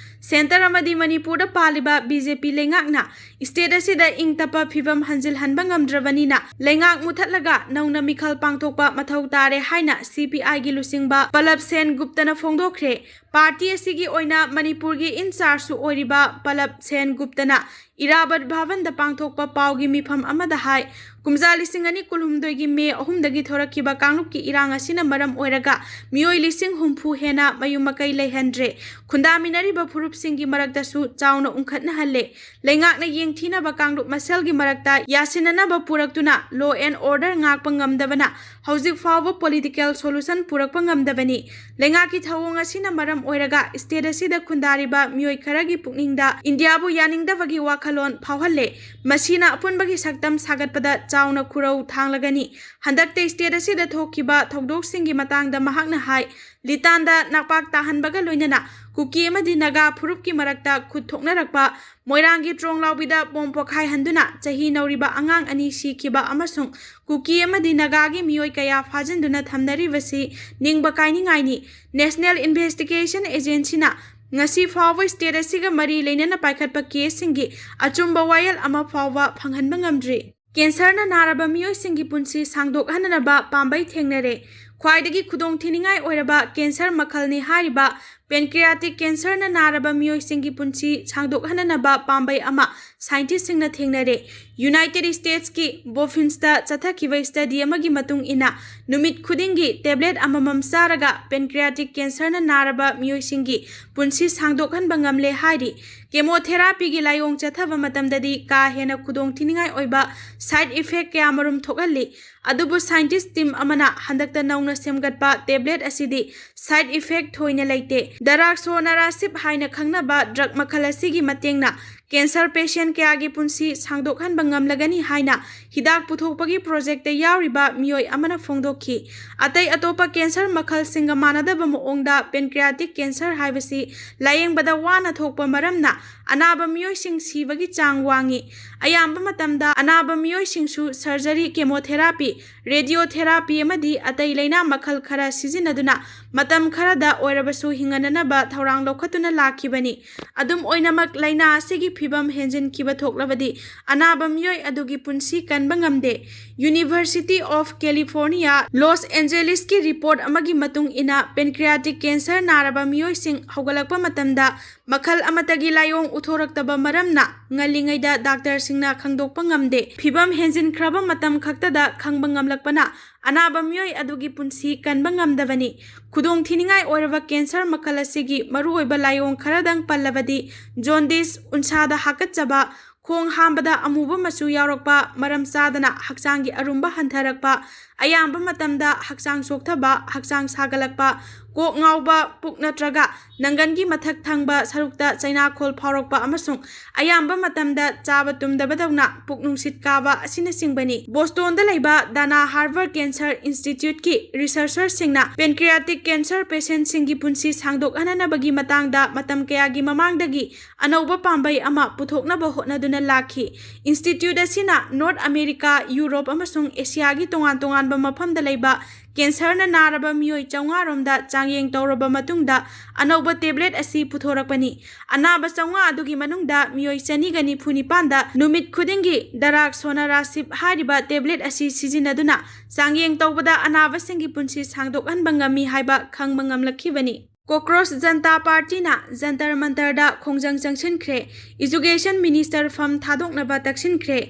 ꯁꯦꯟꯇꯔ ꯑꯃꯗꯤ ꯃꯅꯤꯄꯨꯔꯗ ꯄꯥꯜꯂꯤꯕ ꯕꯤ ꯖꯦ ꯄꯤ ꯂꯩꯉꯥꯛꯅ ꯁ꯭ꯇꯦꯠ ꯑꯁꯤꯗ ꯏꯪ ꯇꯞꯄ ꯐꯤꯕꯝ ꯍꯟꯖꯤꯜꯍꯟꯕ ꯉꯝꯗ꯭ꯔꯕꯅꯤꯅ ꯂꯩꯉꯥꯛ ꯃꯨꯠꯊꯠꯂꯒ ꯅꯧꯅ ꯃꯤꯈꯜ ꯄꯥꯡꯊꯣꯛꯄ ꯃꯊꯧ ꯇꯥꯔꯦ ꯍꯥꯏꯅ ꯁꯤ ꯄꯤ ꯑꯥꯏꯒꯤ ꯂꯨꯆꯤꯡꯕ ꯄꯂꯕ ꯁꯦꯟ ꯒꯨꯞꯇꯅ ꯐꯣꯡꯗꯣꯛꯈ꯭ꯔꯦ꯫ ꯄꯥꯔꯇꯤ ꯑꯁꯤꯒꯤ ꯑꯣꯏꯅ ꯃꯅꯤꯄꯨꯔꯒꯤ ꯏꯟꯆꯥꯔꯖꯁꯨ ꯑꯣꯏꯔꯤꯕ ꯄꯂꯕ ꯁꯦꯟ ꯒꯨꯞꯇꯅ ꯏꯔꯥꯕꯠ ꯚꯕꯟꯗ ꯄꯥꯡꯊꯣꯛꯄ ꯄꯥꯎꯒꯤ ꯃꯤꯐꯝ ꯑꯃꯗ ꯍꯥꯏ, ꯀꯨꯝꯖꯥ ꯂꯤꯁꯤꯡ ꯑꯅꯤ ꯀꯨꯟꯍꯨꯝꯗꯣꯏꯒꯤ ꯃꯦ ꯑꯍꯨꯝꯗꯒꯤ ꯊꯣꯔꯛꯈꯤꯕ ꯀꯥꯡꯂꯨꯞꯀꯤ ꯏꯔꯥꯡ ꯑꯁꯤꯅ ꯃꯔꯝ ꯑꯣꯏꯔꯒ ꯃꯤꯑꯣꯏ ꯂꯤꯁꯤꯡ ꯍꯨꯝꯐꯨ ꯍꯦꯟꯅ ꯃꯌꯨꯝ ꯃꯀꯩ ꯂꯩꯍꯟꯗ꯭ꯔꯦ꯫ ꯈꯨꯟꯗꯥꯃꯤꯟꯅꯔꯤꯕ ꯐꯨꯔꯨꯞꯁꯤꯡꯒꯤ ꯃꯔꯛꯇꯁꯨ ꯆꯥꯎꯅ ꯎꯪꯈꯠꯅꯍꯜꯂꯦ꯫ ꯂꯩꯉꯥꯛꯅ ꯌꯦꯡꯊꯤꯅꯕ ꯀꯥꯡꯂꯨꯞ ꯃꯁꯦꯜꯒꯤ ꯃꯔꯛꯇ ꯌꯥꯁꯤꯟꯅꯅꯕ ꯄꯨꯔꯛꯇꯨꯅ law and order ꯉꯥꯛꯄ ꯉꯝꯗꯕꯅ ꯍꯧꯖꯤꯛ ꯐꯥꯎꯕ political solution ꯄꯨꯔꯛꯄ ꯉꯝꯗꯕꯅꯤ꯫ ꯂꯩꯉꯥꯛꯀꯤ ꯊꯧꯑꯣꯡ ꯑꯁꯤꯅ ꯃꯔꯝ ꯑꯣꯏꯔꯒ ꯁ꯭ꯇꯦꯠ ꯑꯁꯤꯗ ꯈꯨꯟꯗꯥꯔꯤꯕ ꯃꯤꯑꯣꯏ ꯈꯔꯒꯤ ꯄꯨꯛꯅꯤꯡꯗ ꯏꯟꯗꯤꯌꯥꯕꯨ ꯌꯥꯅꯤꯡꯗꯕꯒꯤ ꯋꯥꯈꯜꯂꯣꯟ ꯐꯥꯎꯍꯜꯂꯦ꯫ ꯃꯁꯤꯅ ꯑꯄꯨꯟꯕꯒꯤ ꯁꯛꯇꯝ ꯁꯥꯒꯠꯄꯗ ꯆꯥꯎꯅ ꯈꯨꯔꯧ ꯊꯥꯡꯂꯒꯅꯤ꯫ ꯍꯟꯗꯛꯇ ꯁ꯭ꯇꯦꯠ ꯑꯁꯤꯗ ꯊꯣꯛꯈꯤꯕ ꯊꯧꯗꯣꯛꯁꯤꯡꯒꯤ ꯃꯇꯥꯡꯗ ꯃꯍꯥꯛꯅ ꯍꯥꯏ, ꯂꯤꯇꯥꯟꯗ ꯅꯥꯛꯄꯥꯛ ꯇꯥꯍꯟꯕꯒ ꯂꯣꯏꯅꯅ ꯀꯨꯀꯤ ꯑꯃꯗꯤ ꯅꯥꯒꯥ ꯐꯨꯔꯨꯞꯀꯤ ꯃꯔꯛꯇ ꯈꯨꯠ ꯊꯣꯛꯅꯔꯛꯄ, ꯃꯣꯏꯔꯥꯡꯒꯤ ꯇ꯭ꯔꯣꯡꯂꯥꯎꯕꯤꯗ ꯕꯣꯝ ꯄꯣꯈꯥꯏꯍꯟꯗꯨꯅ ꯆꯍꯤ ꯅꯧꯔꯤꯕ ꯑꯉꯥꯡ ꯑꯅꯤ ꯁꯤꯈꯤꯕ ꯑꯃꯁꯨꯡ ꯀꯨꯀꯤ ꯑꯃꯗꯤ ꯅꯥꯒꯥꯒꯤ ꯃꯤꯑꯣꯏ ꯀꯌꯥ ꯐꯥꯖꯤꯟꯗꯨꯅ ꯊꯝꯅꯔꯤꯕꯁꯤ ꯅꯤꯡꯕ ꯀꯥꯏꯅꯤꯡꯉꯥꯏꯅꯤ꯫ National Investigation Agencyꯅ ꯉꯁꯤ ꯐꯥꯎꯕ state ꯑꯁꯤꯒ ꯃꯔꯤ ꯂꯩꯅꯅ ꯄꯥꯏꯈꯠꯄ caseꯁꯤꯡꯒꯤ ꯑꯆꯨꯝꯕ ꯋꯥꯌꯦꯜ ꯑꯃ ꯐꯥꯎꯕ ꯐꯪꯍꯟꯕ ꯉꯝꯗ꯭ꯔꯤ꯫ Cancerꯅ ꯅꯥꯔꯕ ꯃꯤꯑꯣꯏꯁꯤꯡꯒꯤ ꯄꯨꯟꯁꯤ ꯁꯥꯡꯗꯣꯛꯍꯟꯅꯅꯕ ꯄꯥꯝꯕꯩ ꯊꯦꯡꯅꯔꯦ꯫ ꯈ꯭ꯋꯥꯏꯗꯒꯤ ꯈꯨꯗꯣꯡꯊꯤꯅꯤꯡꯉꯥꯏ ꯑꯣꯏꯔꯕ cancer ꯃꯈꯜꯅꯤ ꯍꯥꯏꯔꯤꯕ pancreatic cancerꯅ ꯅꯥꯔꯕ ꯃꯤꯑꯣꯏꯁꯤꯡꯒꯤ ꯄꯨꯟꯁꯤ ꯁꯥꯡꯗꯣꯛꯍꯟꯅꯅꯕ ꯄꯥꯝꯕꯩ ꯑꯃ scientistꯁꯤꯡꯅ ꯊꯦꯡꯅꯔꯦ꯫ United Statesꯀꯤ Boffinsꯇ ꯆꯠꯊꯈꯤꯕ study ꯑꯃꯒꯤ ꯃꯇꯨꯡ ꯏꯟꯅ, ꯅꯨꯃꯤꯠ ꯈꯨꯗꯤꯡꯒꯤ tablet ꯑꯃꯃꯝ ꯆꯥꯔꯒ pancreatic cancerꯅ ꯅꯥꯔꯕ ꯃꯤꯑꯣꯏꯁꯤꯡꯒꯤ ꯄꯨꯟꯁꯤ ꯁꯥꯡꯗꯣꯛꯍꯟꯕ ꯉꯝꯂꯦ ꯍꯥꯏꯔꯤ꯫ Chemotherapyꯒꯤ ꯂꯥꯏꯑꯣꯡ ꯆꯠꯊꯕ ꯃꯇꯝꯗꯗꯤ ꯀꯥ ꯍꯦꯟꯅ ꯈꯨꯗꯣꯡꯊꯤꯅꯤꯡꯉꯥꯏ ꯑꯣꯏꯕ side effect ꯀꯌꯥꯃꯔꯨꯝ ꯊꯣꯛꯍꯜꯂꯤ꯫ ꯑꯗꯨꯕꯨ scientist team ꯑꯃꯅ ꯍꯟꯗꯛꯇ ꯅꯧꯅ ꯁꯦꯝꯒꯠꯄ tablet ꯑꯁꯤꯗꯤ side effect ꯊꯣꯏꯅ ꯂꯩꯇꯦ꯫ Daraxonrasib ꯍꯥꯏꯅ ꯈꯪꯅꯕ drug ꯃꯈꯜ ꯑꯁꯤꯒꯤ ꯃꯇꯦꯡꯅ cancer patient ꯀꯌꯥꯒꯤ ꯄꯨꯟꯁꯤ ꯁꯥꯡꯗꯣꯛꯍꯟꯕ ꯉꯝꯂꯒꯅꯤ ꯍꯥꯏꯅ ꯍꯤꯗꯥꯛ ꯄꯨꯊꯣꯛꯄꯒꯤ projectꯇ ꯌꯥꯎꯔꯤꯕ ꯃꯤꯑꯣꯏ ꯑꯃꯅ ꯐꯣꯡꯗꯣꯛꯈꯤ꯫ ꯑꯇꯩ ꯑꯇꯣꯞꯄ cancer ꯃꯈꯜꯁꯤꯡꯒ ꯃꯥꯟꯅꯗꯕ ꯃꯑꯣꯡꯗ pancreatic cancer ꯍꯥꯏꯕꯁꯤ ꯂꯥꯌꯦꯡꯕꯗ ꯋꯥꯅ ꯊꯣꯛꯄ ꯃꯔꯝꯅ ꯑꯅꯥꯕ ꯃꯤꯑꯣꯏꯁꯤꯡ ꯁꯤꯕꯒꯤ ꯆꯥꯡ ꯋꯥꯡꯏ꯫ ꯑꯌꯥꯝꯕ ꯃꯇꯝꯗ ꯑꯅꯥꯕ ꯃꯤꯑꯣꯏꯁꯤꯡꯁꯨ surgery, chemotherapy, radiotherapy ꯑꯃꯗꯤ ꯑꯇꯩ ꯂꯩꯅꯥ ꯃꯈꯜ ꯈꯔ ꯁꯤꯖꯤꯟꯅꯗꯨꯅ ꯃꯇꯝ ꯈꯔꯗ ꯑꯣꯏꯔꯕꯁꯨ ꯍꯤꯡꯍꯟꯅꯅꯕ ꯊꯧꯔꯥꯡ ꯂꯧꯈꯠꯇꯨꯅ ꯂꯥꯛꯈꯤꯕꯅꯤ꯫ ꯑꯗꯨꯝ ꯑꯣꯏꯅꯃꯛ, ꯂꯥꯏꯅꯥ ꯑꯁꯤꯒꯤ ꯐꯤꯚꯝ ꯍꯦꯟꯖꯤꯟꯈꯤꯕ ꯊꯣꯛꯂꯕꯗꯤ ꯑꯅꯥꯕ ꯃꯤꯑꯣꯏ ꯑꯗꯨꯒꯤ ꯄꯨꯟꯁꯤ ꯀꯟꯕ ꯉꯝꯗꯦ꯫ University of California, Los Angelesꯀꯤ report ꯑꯃꯒꯤ ꯃꯇꯨꯡ ꯏꯟꯅ, pancreatic cancer ꯅꯥꯔꯕ ꯃꯤꯑꯣꯏꯁꯤꯡ ꯍꯧꯒꯠꯂꯛꯄ ꯃꯇꯝꯗ ꯃꯈꯜ ꯑꯃꯠꯇꯒꯤ ꯂꯥꯏꯑꯣꯡ ꯎꯠꯊꯣꯔꯛꯇꯕ ꯃꯔꯝꯅ ꯉꯜꯂꯤꯉꯩꯗ doctorꯁꯤꯡꯅ ꯈꯪꯗꯣꯛꯄ ꯉꯝꯗꯦ꯫ ꯐꯤꯚꯝ ꯍꯦꯟꯖꯤꯟꯈ꯭ꯔꯕ ꯃꯇꯝ ꯈꯛꯇꯗ ꯈꯪꯕ ꯉꯝꯂꯛꯄꯅ ꯑꯅꯥꯕ ꯃꯤꯑꯣꯏ ꯑꯗꯨꯒꯤ ꯄꯨꯟꯁꯤ ꯀꯟꯕ ꯉꯝꯗꯕꯅꯤ꯫ ꯈꯨꯗꯣꯡꯊꯤꯅꯤꯡꯉꯥꯏ ꯑꯣꯏꯔꯕ cancer ꯃꯈꯜ ꯑꯁꯤꯒꯤ ꯃꯔꯨꯑꯣꯏꯕ ꯂꯥꯏꯑꯣꯡ ꯈꯔꯗꯪ ꯄꯜꯂꯕꯗꯤ, jaundice, ꯎꯟꯁꯥꯗ ꯍꯥꯀꯠꯆꯕ, ꯈꯣꯡ ꯍꯥꯝꯕꯗ ꯑꯃꯨꯕ ꯃꯆꯨ ꯌꯥꯎꯔꯛꯄ, ꯃꯔꯝ ꯆꯥꯗꯅ ꯍꯛꯆꯥꯡꯒꯤ ꯑꯔꯨꯝꯕ ꯍꯟꯊꯔꯛꯄ, ꯑꯌꯥꯝꯕ ꯃꯇꯝꯗ ꯍꯛꯆꯥꯡ ꯆꯣꯛꯊꯕ, ꯍꯛꯆꯥꯡ ꯁꯥꯒꯠꯂꯛꯄ, ꯀꯣꯛ ꯉꯥꯎꯕ, ꯄꯨꯛ ꯅꯠꯇ꯭ꯔꯒ ꯅꯪꯒꯟꯒꯤ ꯃꯊꯛ ꯊꯪꯕ ꯁꯔꯨꯛꯇ ꯆꯩꯅꯥꯈꯣꯜ ꯐꯥꯎꯔꯛꯄ ꯑꯃꯁꯨꯡ ꯑꯌꯥꯝꯕ ꯃꯇꯝꯗ ꯆꯥꯕ ꯇꯨꯝꯗꯕꯗꯧꯅ ꯄꯨꯛ ꯅꯨꯡꯁꯤꯠ ꯀꯥꯕ ꯑꯁꯤꯅꯆꯤꯡꯕꯅꯤ꯫ ꯕꯣꯁꯇꯣꯟꯗ ꯂꯩꯕ Dana Harvard Cancer Instituteꯀꯤ researcherꯁꯤꯡꯅ pancreatic cancer patientꯁꯤꯡꯒꯤ ꯄꯨꯟꯁꯤ ꯁꯥꯡꯗꯣꯛꯍꯟꯅꯅꯕꯒꯤ ꯃꯇꯥꯡꯗ ꯃꯇꯝ ꯀꯌꯥꯒꯤ ꯃꯃꯥꯡꯗꯒꯤ ꯑꯅꯧꯕ ꯄꯥꯝꯕꯩ ꯑꯃ ꯄꯨꯊꯣꯛꯅꯕ ꯍꯣꯠꯅꯗꯨꯅ ꯂꯥꯛꯈꯤ꯫ Institute ꯑꯁꯤꯅ North America, Europe ꯑꯃꯁꯨꯡ Asiaꯒꯤ ꯇꯣꯉꯥꯟ ꯇꯣꯉꯥꯟꯕ ꯃꯐꯝꯗ ꯂꯩꯕ ꯀꯦꯟꯁꯔꯅ ꯅꯥꯔꯕ ꯃꯤꯑꯣꯏ ꯆꯥꯝꯃꯉꯥ ꯔꯣꯝꯗ ꯆꯥꯡꯌꯦꯡ ꯇꯧꯔꯕ ꯃꯇꯨꯡꯗ ꯑꯅꯧꯕ ꯇꯦꯕ꯭ꯂꯦꯠ ꯑꯁꯤ ꯄꯨꯊꯣꯔꯛꯄꯅꯤ꯫ ꯑꯅꯥꯕ ꯆꯥꯝꯃꯉꯥ ꯑꯗꯨꯒꯤ ꯃꯅꯨꯡꯗ ꯃꯤꯑꯣꯏ ꯆꯅꯤꯒ ꯅꯤꯐꯨ ꯅꯤꯄꯥꯟꯗ ꯅꯨꯃꯤꯠ ꯈꯨꯗꯤꯡꯒꯤ ꯗꯔꯥꯛꯁꯣꯅꯥꯔꯥꯁꯤꯞ ꯍꯥꯏꯔꯤꯕ ꯇꯦꯕ꯭ꯂꯦꯠ ꯑꯁꯤ ꯁꯤꯖꯤꯟꯅꯗꯨꯅ ꯆꯥꯡꯌꯦꯡ ꯇꯧꯕꯗ ꯑꯅꯥꯕꯁꯤꯡꯒꯤ ꯄꯨꯟꯁꯤ ꯁꯥꯡꯗꯣꯛꯍꯟꯕ ꯉꯝꯃꯤ ꯍꯥꯏꯕ ꯈꯪꯕ ꯉꯝꯂꯛꯈꯤꯕꯅꯤ꯫ ꯀꯣꯀ꯭ꯔꯣꯁ ꯖꯟꯇꯥ ꯄꯥꯔꯇꯤꯅ ꯖꯟꯇꯔ ꯃꯟꯇꯔꯗ ꯈꯣꯡꯖꯪ ꯆꯪꯁꯤꯟꯈ꯭ꯔꯦ꯫ ꯏꯖꯨꯀꯦꯁꯟ ꯃꯤꯅꯤꯁꯇꯔ ꯐꯝ ꯊꯥꯗꯣꯛꯅꯕ ꯇꯛꯁꯤꯟꯈ꯭ꯔꯦ꯫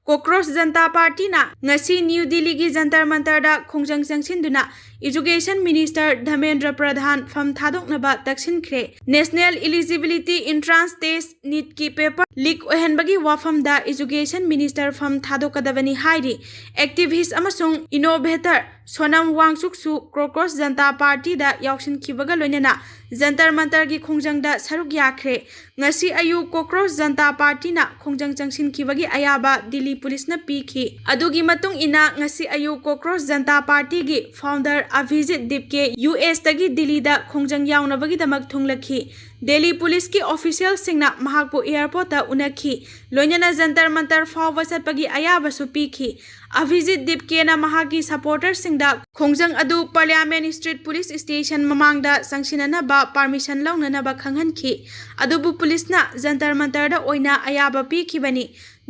ꯀꯣꯀ꯭ꯔꯣꯁ ꯖꯟꯇꯥ ꯄꯥꯔꯇꯤꯅ ꯉꯁꯤ ꯅ꯭ꯌꯨ ꯗꯤꯜꯂꯤꯒꯤ ꯖꯟꯇꯔ ꯃꯟꯇꯔꯗ ꯈꯣꯡꯖꯪ ꯆꯪꯁꯤꯟꯗꯨꯅ ꯏꯖꯨꯀꯦꯁꯟ ꯃꯤꯅꯤꯁꯇꯔ ꯙꯃꯦꯟꯗ꯭ꯔ ꯄ꯭ꯔꯙꯥꯟ ꯐꯝ ꯊꯥꯗꯣꯛꯅꯕ ꯇꯛꯁꯤꯟꯈ꯭ꯔꯦ꯫ ꯅꯦꯁꯅꯦꯜ ꯏꯂꯤꯖꯤꯕꯤꯂꯤꯇꯤ ꯏꯟꯇ꯭ꯔꯥꯟꯁ ꯇꯦꯁ ꯅꯤꯠꯀꯤ ꯄꯦꯄꯔ ꯂꯤꯛ ꯑꯣꯏꯍꯟꯕꯒꯤ ꯋꯥꯐꯝꯗ ꯏꯖꯨꯀꯦꯁꯟ ꯃꯤꯅꯤꯁꯇꯔ ꯐꯝ ꯊꯥꯗꯣꯛꯀꯗꯕꯅꯤ ꯍꯥꯏꯔꯤ꯫ ꯑꯦꯛꯇꯤꯚꯤꯁ ꯑꯃꯁꯨꯡ ꯏꯅꯣꯚꯦꯇꯔ ꯁꯣꯅꯝ ꯋꯥꯡꯆꯨꯛꯁꯨ ꯀꯣꯀ꯭ꯔꯣꯁ ꯖꯟꯇꯥ ꯄꯥꯔꯇꯤꯗ ꯌꯥꯎꯁꯤꯟꯈꯤꯕꯒ ꯂꯣꯏꯅꯅ ꯖꯟꯇꯔ ꯃꯟꯇꯔꯒꯤ ꯈꯣꯡꯖꯪꯗ ꯁꯔꯨꯛ ꯌꯥꯈ꯭ꯔꯦ꯫ ꯉꯁꯤ ꯑꯌꯨꯛ ꯀꯣꯀ꯭ꯔꯣꯁ ꯖꯟꯇꯥ ꯄꯥꯔꯇꯤꯅ ꯈꯣꯡꯖꯪ ꯆꯪꯁꯤꯟꯈꯤꯕꯒꯤ ꯑꯌꯥꯕ ꯗꯤꯜꯂꯤ ꯄꯨꯂꯤꯁꯅ ꯄꯤꯈꯤ꯫ ꯑꯗꯨꯒꯤ ꯃꯇꯨꯡ ꯏꯟꯅ ꯉꯁꯤ ꯑꯌꯨꯛ ꯀꯣꯀ꯭ꯔꯣꯁ ꯖꯟꯇꯥ ꯄꯥꯔꯇꯤꯒꯤ ꯐꯥꯎꯟꯗꯔ ꯑꯚꯤꯖꯤꯠ ꯗꯤꯞꯀꯦ ꯌꯨ ꯑꯦꯁꯇꯒꯤ ꯗꯤꯜꯂꯤꯗ ꯈꯣꯡꯖꯪ ꯌꯥꯎꯅꯕꯒꯤꯗꯃꯛ ꯊꯨꯡꯂꯈꯤ꯫ ꯗꯤꯜꯂꯤ ꯄꯨꯂꯤꯁꯀꯤ ꯑꯣꯐꯤꯁꯤꯌꯦꯜꯁꯤꯡꯅ ꯃꯍꯥꯛꯄꯨ ꯑꯦꯌꯔꯄꯣꯔꯠꯇ ꯎꯅꯈꯤ꯫ ꯂꯣꯏꯅꯅ ꯖꯟꯇꯔ ꯃꯟꯇꯔ ꯐꯥꯎꯕ ꯆꯠꯄꯒꯤ ꯑꯌꯥꯕꯁꯨ ꯄꯤꯈꯤ꯫ ꯑꯚꯤꯖꯤꯠ ꯗꯤꯞꯀꯦꯅ ꯃꯍꯥꯛꯀꯤ ꯁꯄꯣꯔꯇꯔꯁꯤꯡꯗ ꯈꯣꯡꯖꯪ ꯑꯗꯨ ꯄꯥꯔꯂꯤꯌꯥꯃꯦꯟ ꯁ꯭ꯇ꯭ꯔꯤꯠ ꯄꯨꯂꯤꯁ ꯁ꯭ꯇꯦꯁꯟ ꯃꯃꯥꯡꯗ ꯆꯪꯁꯤꯟꯅꯅꯕ ꯄꯥꯔꯃꯤꯁꯟ ꯂꯧꯅꯅꯕ ꯈꯪꯍꯟꯈꯤ꯫ ꯑꯗꯨꯕꯨ ꯄꯨꯂꯤꯁꯅ ꯖꯟꯇꯔ ꯃꯟꯇꯔꯗ ꯑꯣꯏꯅ ꯑꯌꯥꯕ ꯄꯤꯈꯤꯕꯅꯤ꯫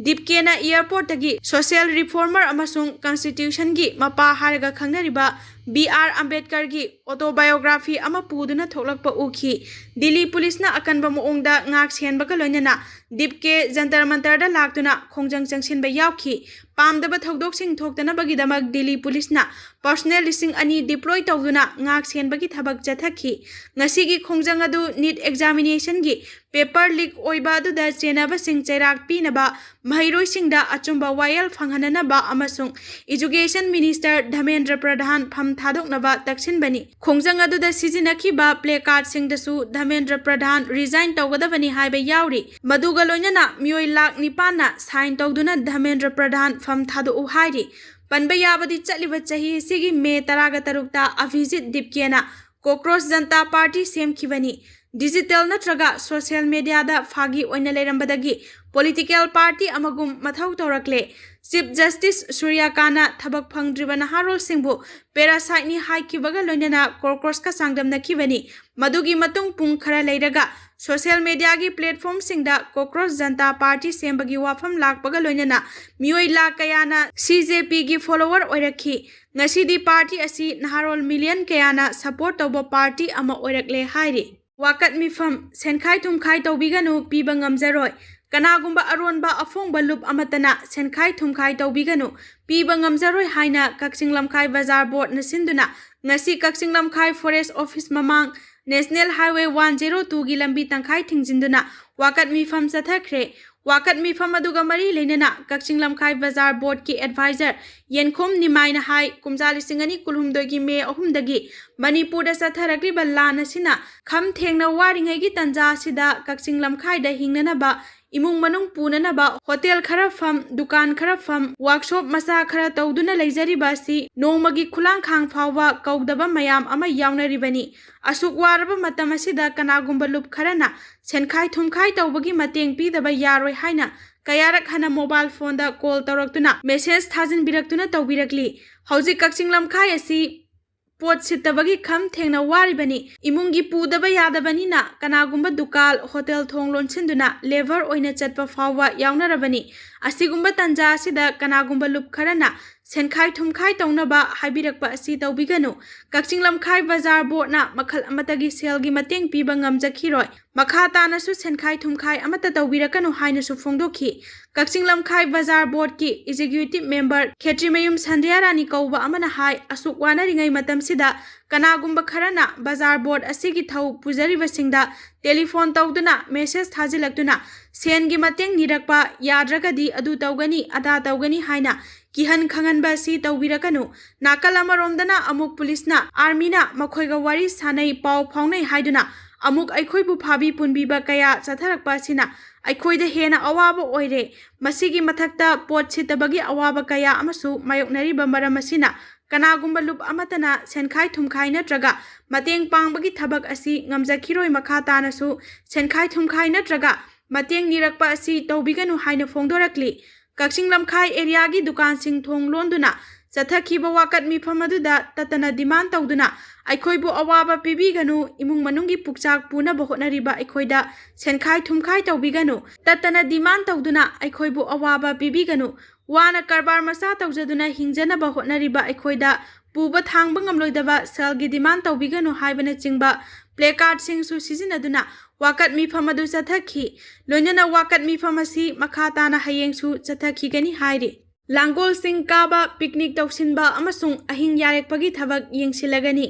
ꯗꯤꯞꯀꯦꯅ ꯑꯦꯌꯔꯄꯣꯔꯠꯇꯒꯤ ꯁꯣꯁꯤꯌꯦꯜ ꯔꯤꯐꯣꯔꯃꯔ ꯑꯃꯁꯨꯡ ꯀꯟꯁꯇꯤꯇ꯭ꯌꯨꯁꯟꯒꯤ ꯃꯄꯥ ꯍꯥꯏꯔꯒ ꯈꯪꯅꯔꯤꯕ ꯕꯤ ꯑꯥꯔ ꯑꯝꯕꯦꯗꯀꯔꯒꯤ ꯑꯣꯇꯣꯕꯥꯏꯑꯣꯒ꯭ꯔꯥꯐꯤ ꯑꯃ ꯄꯨꯗꯨꯅ ꯊꯣꯛꯂꯛꯄ ꯎꯈꯤ꯫ ꯗꯤꯜꯂꯤ ꯄꯨꯂꯤꯁꯅ ꯑꯀꯟꯕ ꯃꯑꯣꯡꯗ ꯉꯥꯛ ꯁꯦꯟꯕꯒ ꯂꯣꯏꯅꯅ ꯗꯤꯞꯀꯦ ꯖꯟꯇꯔ ꯃꯟꯇꯔꯗ ꯂꯥꯛꯇꯨꯅ ꯈꯣꯡꯖꯪ ꯆꯪꯁꯤꯟꯕ ꯌꯥꯎꯈꯤ꯫ ꯄꯥꯝꯗꯕ ꯊꯧꯗꯣꯛꯁꯤꯡ ꯊꯣꯛꯇꯅꯕꯒꯤꯗꯃꯛ ꯗꯤꯜꯂꯤ ꯄꯨꯂꯤꯁꯅ ꯄꯔꯁꯣꯅꯦꯜ ꯂꯤꯁꯤꯡ ꯑꯅꯤ ꯗꯤꯄ꯭ꯂꯣꯏ ꯇꯧꯗꯨꯅ ꯉꯥꯛ ꯁꯦꯟꯕꯒꯤ ꯊꯕꯛ ꯆꯠꯊꯈꯤ꯫ ꯉꯁꯤꯒꯤ ꯈꯣꯡꯖꯪ ꯑꯗꯨ ꯅꯤꯠ ꯑꯦꯛꯖꯥꯃꯤꯅꯦꯁꯟꯒꯤ ꯄꯦꯄꯔ ꯂꯤꯛ ꯑꯣꯏꯕ ꯑꯗꯨꯗ ꯆꯦꯟꯅꯕꯁꯤꯡ ꯆꯩꯔꯥꯛ ꯄꯤꯅꯕ, ꯃꯍꯩꯔꯣꯏꯁꯤꯡꯗ ꯑꯆꯨꯝꯕ ꯋꯥꯌꯦꯜ ꯐꯪꯍꯟꯅꯅꯕ ꯑꯃꯁꯨꯡ ꯏꯖꯨꯀꯦꯁꯟ ꯃꯤꯅꯤꯁꯇꯔ ꯙꯃꯦꯟꯗ꯭ꯔ ꯄ꯭ꯔꯙꯥꯟ ꯐꯝ ꯊꯥꯗꯣꯛꯅꯕ ꯇꯛꯁꯤꯟꯕꯅꯤ꯫ ꯈꯣꯡꯖꯪ ꯑꯗꯨꯗ ꯁꯤꯖꯤꯟꯅꯈꯤꯕ ꯄ꯭ꯂꯦꯀꯥꯔꯗꯁꯤꯡꯗꯁꯨ ꯙꯃꯦꯟꯗ꯭ꯔ ꯄ꯭ꯔꯙꯥꯟ ꯔꯤꯖꯥꯏꯟ ꯇꯧꯒꯗꯕꯅꯤ ꯍꯥꯏꯕ ꯌꯥꯎꯔꯤ꯫ ꯃꯗꯨꯒ ꯂꯣꯏꯅꯅ ꯃꯤꯑꯣꯏ ꯂꯥꯈ ꯅꯤꯄꯥꯟꯅ ꯁꯥꯏꯟ ꯇꯧꯗꯨꯅ ꯙꯃꯦꯟꯗ꯭ꯔ ꯄ꯭ꯔꯙꯥꯟ ꯐꯝ ꯊꯥꯗꯣꯛꯎ ꯍꯥꯏꯔꯤ꯫ ꯄꯟꯕ ꯌꯥꯕꯗꯤ ꯆꯠꯂꯤꯕ ꯆꯍꯤ ꯑꯁꯤꯒꯤ ꯃꯦ ꯇꯔꯥꯒ ꯇꯔꯨꯛꯇ ꯑꯚꯤꯖꯤꯠ ꯗꯤꯞꯀꯦꯅ ꯀꯣꯀ꯭ꯔꯣꯁ ꯖꯟꯇꯥ ꯄꯥꯔꯇꯤ ꯁꯦꯝꯈꯤꯕꯅꯤ꯫ ꯗꯤꯖꯤꯇꯦꯜ ꯅꯠꯇ꯭ꯔꯒ ꯁꯣꯁꯤꯌꯦꯜ ꯃꯦꯗꯤꯌꯥꯗ ꯐꯥꯒꯤ ꯑꯣꯏꯅ ꯂꯩꯔꯝꯕꯗꯒꯤ ꯄꯣꯂꯤꯇꯤꯀꯦꯜ ꯄꯥꯔꯇꯤ ꯑꯃꯒꯨꯝ ꯃꯊꯧ ꯇꯧꯔꯛꯂꯦ꯫ ꯆꯤꯐ ꯖꯁꯇꯤꯁ ꯁꯨꯔ꯭ꯌꯀꯥꯟꯅ ꯊꯕꯛ ꯐꯪꯗ꯭ꯔꯤꯕ ꯅꯍꯥꯔꯣꯜꯁꯤꯡꯕꯨ ꯄꯦꯔꯥꯁꯥꯏꯠꯅꯤ ꯍꯥꯏꯈꯤꯕꯒ ꯂꯣꯏꯅꯅ ꯀꯣꯀ꯭ꯔꯣꯁꯀ ꯆꯥꯡꯗꯝꯅꯈꯤꯕꯅꯤ꯫ ꯃꯗꯨꯒꯤ ꯃꯇꯨꯡ ꯄꯨꯡ ꯈꯔ ꯂꯩꯔꯒ ꯁꯣꯁꯤꯌꯦꯜ ꯃꯤꯗꯤꯌꯥꯒꯤ ꯄ꯭ꯂꯦꯠꯐꯣꯝꯁꯤꯡꯗ ꯀꯣꯀ꯭ꯔꯣꯁ ꯖꯟꯇꯥ ꯄꯥꯔꯇꯤ ꯁꯦꯝꯕꯒꯤ ꯋꯥꯐꯝ ꯂꯥꯛꯄꯒ ꯂꯣꯏꯅꯅ ꯃꯤꯑꯣꯏ ꯂꯥꯈ ꯀꯌꯥꯅ ꯁꯤ ꯖꯦ ꯄꯤꯒꯤ ꯐꯣꯂꯣꯋꯔ ꯑꯣꯏꯔꯛꯈꯤ꯫ ꯉꯁꯤꯗꯤ ꯄꯥꯔꯇꯤ ꯑꯁꯤ ꯅꯍꯥꯔꯣꯜ ꯃꯤꯂꯤꯌꯟ ꯀꯌꯥꯅ ꯁꯄꯣꯔꯠ ꯇꯧꯕ ꯄꯥꯔꯇꯤ ꯑꯃ ꯑꯣꯏꯔꯛꯂꯦ ꯍꯥꯏꯔꯤ꯫ ꯋꯥꯀꯠ ꯃꯤꯐꯝ, ꯁꯦꯟꯈꯥꯏ ꯊꯨꯝꯈꯥꯏ ꯇꯧꯕꯤꯒꯅꯨ, ꯄꯤꯕ ꯉꯝꯖꯔꯣꯏ꯫ ꯀꯅꯥꯒꯨꯝꯕ ꯑꯔꯣꯟꯕ ꯑꯐꯣꯡꯕ ꯂꯨꯞ ꯑꯃꯠꯇꯅ ꯁꯦꯟꯈꯥꯏ ꯊꯨꯝꯈꯥꯏ ꯇꯧꯕꯤꯒꯅꯨ, ꯄꯤꯕ ꯉꯝꯖꯔꯣꯏ ꯍꯥꯏꯅ ꯀꯛꯆꯤꯡ ꯂꯝꯈꯥꯏ ꯕꯖꯥꯔ ꯕꯣꯔꯗꯅ ꯁꯤꯟꯗꯨꯅ ꯉꯁꯤ ꯀꯛꯆꯤꯡ ꯂꯝꯈꯥꯏ ꯐꯣꯔꯦꯁ ꯑꯣꯐꯤꯁ ꯃꯃꯥꯡ ꯅꯦꯁꯅꯦꯜ ꯍꯥꯏꯋꯦ ꯋꯥꯟ ꯖꯦꯔꯣ ꯇꯨꯒꯤ ꯂꯝꯕꯤ ꯇꯪꯈꯥꯏ ꯊꯤꯡꯖꯤꯟꯗꯨꯅ ꯋꯥꯀꯠ ꯃꯤꯐꯝ ꯆꯠꯊꯈ꯭ꯔꯦ꯫ ꯋꯥꯀꯠ ꯃꯤꯐꯝ ꯑꯗꯨꯒ ꯃꯔꯤ ꯂꯩꯅꯅ ꯀꯛꯆꯤꯡ ꯂꯝꯈꯥꯏ ꯕꯖꯥꯔ ꯕꯣꯔꯗꯀꯤ ꯑꯦꯗꯚꯥꯏꯖꯔ ꯌꯦꯟꯈꯣꯝ ꯅꯤꯃꯥꯏꯅ ꯍꯥꯏ, ꯀꯨꯝꯖꯥ ꯂꯤꯁꯤꯡ ꯑꯅꯤ ꯀꯨꯟꯍꯨꯝꯗꯣꯏꯒꯤ ꯃꯦ ꯑꯍꯨꯝꯗꯒꯤ ꯃꯅꯤꯄꯨꯔꯗ ꯆꯠꯊꯔꯛꯂꯤꯕ ꯂꯥꯟ ꯑꯁꯤꯅ ꯈꯝ ꯊꯦꯡꯅ ꯋꯥꯔꯤꯉꯩꯒꯤ ꯇꯥꯟꯖꯥ ꯑꯁꯤꯗ ꯀꯛꯆꯤꯡ ꯂꯝꯈꯥꯏꯗ ꯍꯤꯡꯅꯅꯕ, ꯏꯃꯨꯡ ꯃꯅꯨꯡ ꯄꯨꯅꯅꯕ, ꯍꯣꯇꯦꯜ ꯈꯔ ꯐꯝ, ꯗꯨꯀꯥꯟ ꯈꯔ ꯐꯝ, ꯋꯥꯔꯛꯁꯣꯞ ꯃꯆꯥ ꯈꯔ ꯇꯧꯗꯨꯅ ꯂꯩꯖꯔꯤꯕ ꯑꯁꯤ ꯅꯣꯡꯃꯒꯤ ꯈꯨꯂꯥꯡꯈꯥꯡ ꯐꯥꯎꯕ ꯀꯧꯗꯕ ꯃꯌꯥꯝ ꯑꯃ ꯌꯥꯎꯅꯔꯤꯕꯅꯤ꯫ ꯑꯁꯨꯛ ꯋꯥꯔꯕ ꯃꯇꯝ ꯑꯁꯤꯗ ꯀꯅꯥꯒꯨꯝꯕ ꯂꯨꯞ ꯈꯔꯅ ꯁꯦꯟꯈꯥꯏ ꯊꯨꯝꯈꯥꯏ ꯇꯧꯕꯒꯤ ꯃꯇꯦꯡ ꯄꯤꯗꯕ ꯌꯥꯔꯣꯏ ꯍꯥꯏꯅ ꯀꯌꯥꯔꯛ ꯍꯟꯅ ꯃꯣꯕꯥꯏꯜ ꯐꯣꯟꯗ ꯀꯣꯜ ꯇꯧꯔꯛꯇꯨꯅ ꯃꯦꯁꯦꯖ ꯊꯥꯖꯤꯟꯕꯤꯔꯛꯇꯨꯅ ꯇꯧꯕꯤꯔꯛꯂꯤ꯫ ꯍꯧꯖꯤꯛ ꯀꯛꯆꯤꯡ ꯂꯝꯈꯥꯏ ꯑꯁꯤ ꯄꯣꯠ ꯁꯤꯠꯇꯕꯒꯤ ꯈꯝ ꯊꯦꯡꯅ ꯋꯥꯔꯤꯕꯅꯤ꯫ ꯏꯃꯨꯡꯒꯤ ꯄꯨꯗꯕ ꯌꯥꯗꯕꯅꯤꯅ ꯀꯅꯥꯒꯨꯝꯕ ꯗꯨꯀꯥꯟ, ꯍꯣꯇꯦꯜ ꯊꯣꯡ ꯂꯣꯟꯁꯤꯟꯗꯨꯅ ꯂꯦꯕꯔ ꯑꯣꯏꯅ ꯆꯠꯄ ꯐꯥꯎꯕ ꯌꯥꯎꯅꯔꯕꯅꯤ꯫ ꯑꯁꯤꯒꯨꯝꯕ ꯇꯥꯟꯖꯥ ꯑꯁꯤꯗ ꯀꯅꯥꯒꯨꯝꯕ ꯂꯨꯞ ꯈꯔꯅ ꯁꯦꯟꯈꯥꯏ ꯊꯨꯝꯈꯥꯏ ꯇꯧꯅꯕ ꯍꯥꯏꯕꯤꯔꯛꯄ ꯑꯁꯤ ꯇꯧꯕꯤꯒꯅꯨ꯫ ꯀꯛꯆꯤꯡ ꯂꯝꯈꯥꯏ ꯕꯖꯥꯔ ꯕꯣꯔꯗꯅ ꯃꯈꯜ ꯑꯃꯠꯇꯒꯤ ꯁꯦꯜꯒꯤ ꯃꯇꯦꯡ ꯄꯤꯕ ꯉꯝꯖꯈꯤꯔꯣꯏ꯫ ꯃꯈꯥ ꯇꯥꯅꯁꯨ ꯁꯦꯟꯈꯥꯏ ꯊꯨꯝꯈꯥꯏ ꯑꯃꯠꯇ ꯇꯧꯕꯤꯔꯛꯀꯅꯨ ꯍꯥꯏꯅꯁꯨ ꯐꯣꯡꯗꯣꯛꯈꯤ꯫ ꯀꯛꯆꯤꯡ ꯂꯝꯈꯥꯏ ꯕꯖꯥꯔ ꯕꯣꯔꯗꯀꯤ ꯑꯦꯛꯖꯤꯀ꯭ꯌꯨꯇꯤꯚ ꯃꯦꯝꯕꯔ ꯈꯦꯇ꯭ꯔꯤꯃꯌꯨꯝ ꯁꯟꯙ꯭ꯌꯥ ꯔꯥꯅꯤ ꯀꯧꯕ ꯑꯃꯅ ꯍꯥꯏ, ꯑꯁꯨꯛ ꯋꯥꯅꯔꯤꯉꯩ ꯃꯇꯝꯁꯤꯗ ꯀꯅꯥꯒꯨꯝꯕ ꯈꯔꯅ ꯕꯖꯥꯔ ꯕꯣꯔꯗ ꯑꯁꯤꯒꯤ ꯊꯧ ꯄꯨꯖꯔꯤꯕꯁꯤꯡꯗ ꯇꯦꯂꯤꯐꯣꯟ ꯇꯧꯗꯨꯅ ꯃꯦꯁꯦꯖ ꯊꯥꯖꯤꯜꯂꯛꯇꯨꯅ ꯁꯦꯟꯒꯤ ꯃꯇꯦꯡ ꯅꯤꯔꯛꯄ, ꯌꯥꯗ꯭ꯔꯒꯗꯤ ꯑꯗꯨ ꯇꯧꯒꯅꯤ, ꯑꯗꯥ ꯇꯧꯒꯅꯤ ꯍꯥꯏꯅ ꯀꯤꯍꯟ ꯈꯪꯍꯟꯕ ꯑꯁꯤ ꯇꯧꯕꯤꯔꯛꯀꯅꯨ꯫ ꯅꯥꯀꯜ ꯑꯃꯔꯣꯝꯗꯅ ꯑꯃꯨꯛ ꯄꯨꯂꯤꯁꯅ, ꯑꯥꯔꯃꯤꯅ ꯃꯈꯣꯏꯒ ꯋꯥꯔꯤ ꯁꯥꯅꯩ, ꯄꯥꯎ ꯐꯥꯎꯅꯩ ꯍꯥꯏꯗꯨꯅ ꯑꯃꯨꯛ ꯑꯩꯈꯣꯏꯕꯨ ꯐꯥꯕꯤ ꯄꯨꯟꯕꯤꯕ ꯀꯌꯥ ꯆꯠꯊꯔꯛꯄ ꯑꯁꯤꯅ ꯑꯩꯈꯣꯏꯗ ꯍꯦꯟꯅ ꯑꯋꯥꯕ ꯑꯣꯏꯔꯦ꯫ ꯃꯁꯤꯒꯤ ꯃꯊꯛꯇ ꯄꯣꯠ ꯁꯤꯠꯇꯕꯒꯤ ꯑꯋꯥꯕ ꯀꯌꯥ ꯑꯃꯁꯨ ꯃꯥꯌꯣꯛꯅꯔꯤꯕ ꯃꯔꯝ ꯑꯁꯤꯅ ꯀꯅꯥꯒꯨꯝꯕ ꯂꯨꯞ ꯑꯃꯠꯇꯅ ꯁꯦꯟꯈꯥꯏ ꯊꯨꯝꯈꯥꯏ ꯅꯠꯇ꯭ꯔꯒ ꯃꯇꯦꯡ ꯄꯥꯡꯕꯒꯤ ꯊꯕꯛ ꯑꯁꯤ ꯉꯝꯖꯈꯤꯔꯣꯏ꯫ ꯃꯈꯥ ꯇꯥꯅꯁꯨ ꯁꯦꯟꯈꯥꯏ ꯊꯨꯝꯈꯥꯏ ꯅꯠꯇ꯭ꯔꯒ ꯃꯇꯦꯡ ꯅꯤꯔꯛꯄ ꯑꯁꯤ ꯇꯧꯕꯤꯒꯅꯨ ꯍꯥꯏꯅ ꯐꯣꯡꯗꯣꯔꯛꯂꯤ꯫ ꯀꯛꯆꯤꯡ ꯂꯝꯈꯥꯏ ꯑꯦꯔꯤꯌꯥꯒꯤ ꯗꯨꯀꯥꯟꯁꯤꯡ ꯊꯣꯡ ꯂꯣꯟꯗꯨꯅ ꯆꯠꯊꯈꯤꯕ ꯋꯥꯀꯠ ꯃꯤꯐꯝ ꯑꯗꯨꯗ ꯇꯠꯇꯅ ꯗꯤꯃꯥꯟ ꯇꯧꯗꯨꯅ ꯑꯩꯈꯣꯏꯕꯨ ꯑꯋꯥꯕ ꯄꯤꯕꯤꯒꯅꯨ, ꯏꯃꯨꯡ ꯃꯅꯨꯡꯒꯤ ꯄꯨꯛꯆꯥꯛ ꯄꯨꯅꯕ ꯍꯣꯠꯅꯔꯤꯕ ꯑꯩꯈꯣꯏꯗ ꯁꯦꯟꯈꯥꯏ ꯊꯨꯝꯈꯥꯏ ꯇꯧꯕꯤꯒꯅꯨ, ꯇꯠꯇꯅ ꯗꯤꯃꯥꯟ ꯇꯧꯗꯨꯅ ꯑꯩꯈꯣꯏꯕꯨ ꯑꯋꯥꯕ ꯄꯤꯕꯤꯒꯅꯨ, ꯋꯥꯅ ꯀꯔꯕꯥꯔ ꯃꯆꯥ ꯇꯧꯖꯗꯨꯅ ꯍꯤꯡꯖꯅꯕ ꯍꯣꯠꯅꯔꯤꯕ ꯑꯩꯈꯣꯏꯗ ꯄꯨꯕ ꯊꯥꯡꯕ ꯉꯝꯂꯣꯏꯗꯕ ꯁꯦꯜꯒꯤ ꯗꯤꯃꯥꯟ ꯇꯧꯕꯤꯒꯅꯨ ꯍꯥꯏꯕꯅꯆꯤꯡꯕ ꯄ꯭ꯂꯦꯀꯥꯔꯗꯁꯤꯡꯁꯨ ꯁꯤꯖꯤꯟꯅꯗꯨꯅ ꯋꯥꯀꯠ ꯃꯤꯐꯝ ꯑꯗꯨ ꯆꯠꯊꯈꯤ꯫ ꯂꯣꯏꯅꯅ ꯋꯥꯀꯠ ꯃꯤꯐꯝ ꯑꯁꯤ ꯃꯈꯥ ꯇꯥꯅ ꯍꯌꯦꯡꯁꯨ ꯆꯠꯊꯈꯤꯒꯅꯤ ꯍꯥꯏꯔꯤ꯫ ꯂꯥꯡꯒꯣꯜ ꯆꯤꯡ ꯀꯥꯕ, ꯄꯤꯛꯅꯤꯛ ꯇꯧꯁꯤꯟꯕ ꯑꯃꯁꯨꯡ ꯑꯍꯤꯡ ꯌꯥꯔꯦꯛꯄꯒꯤ ꯊꯕꯛ ꯌꯦꯡꯁꯤꯜꯂꯒꯅꯤ꯫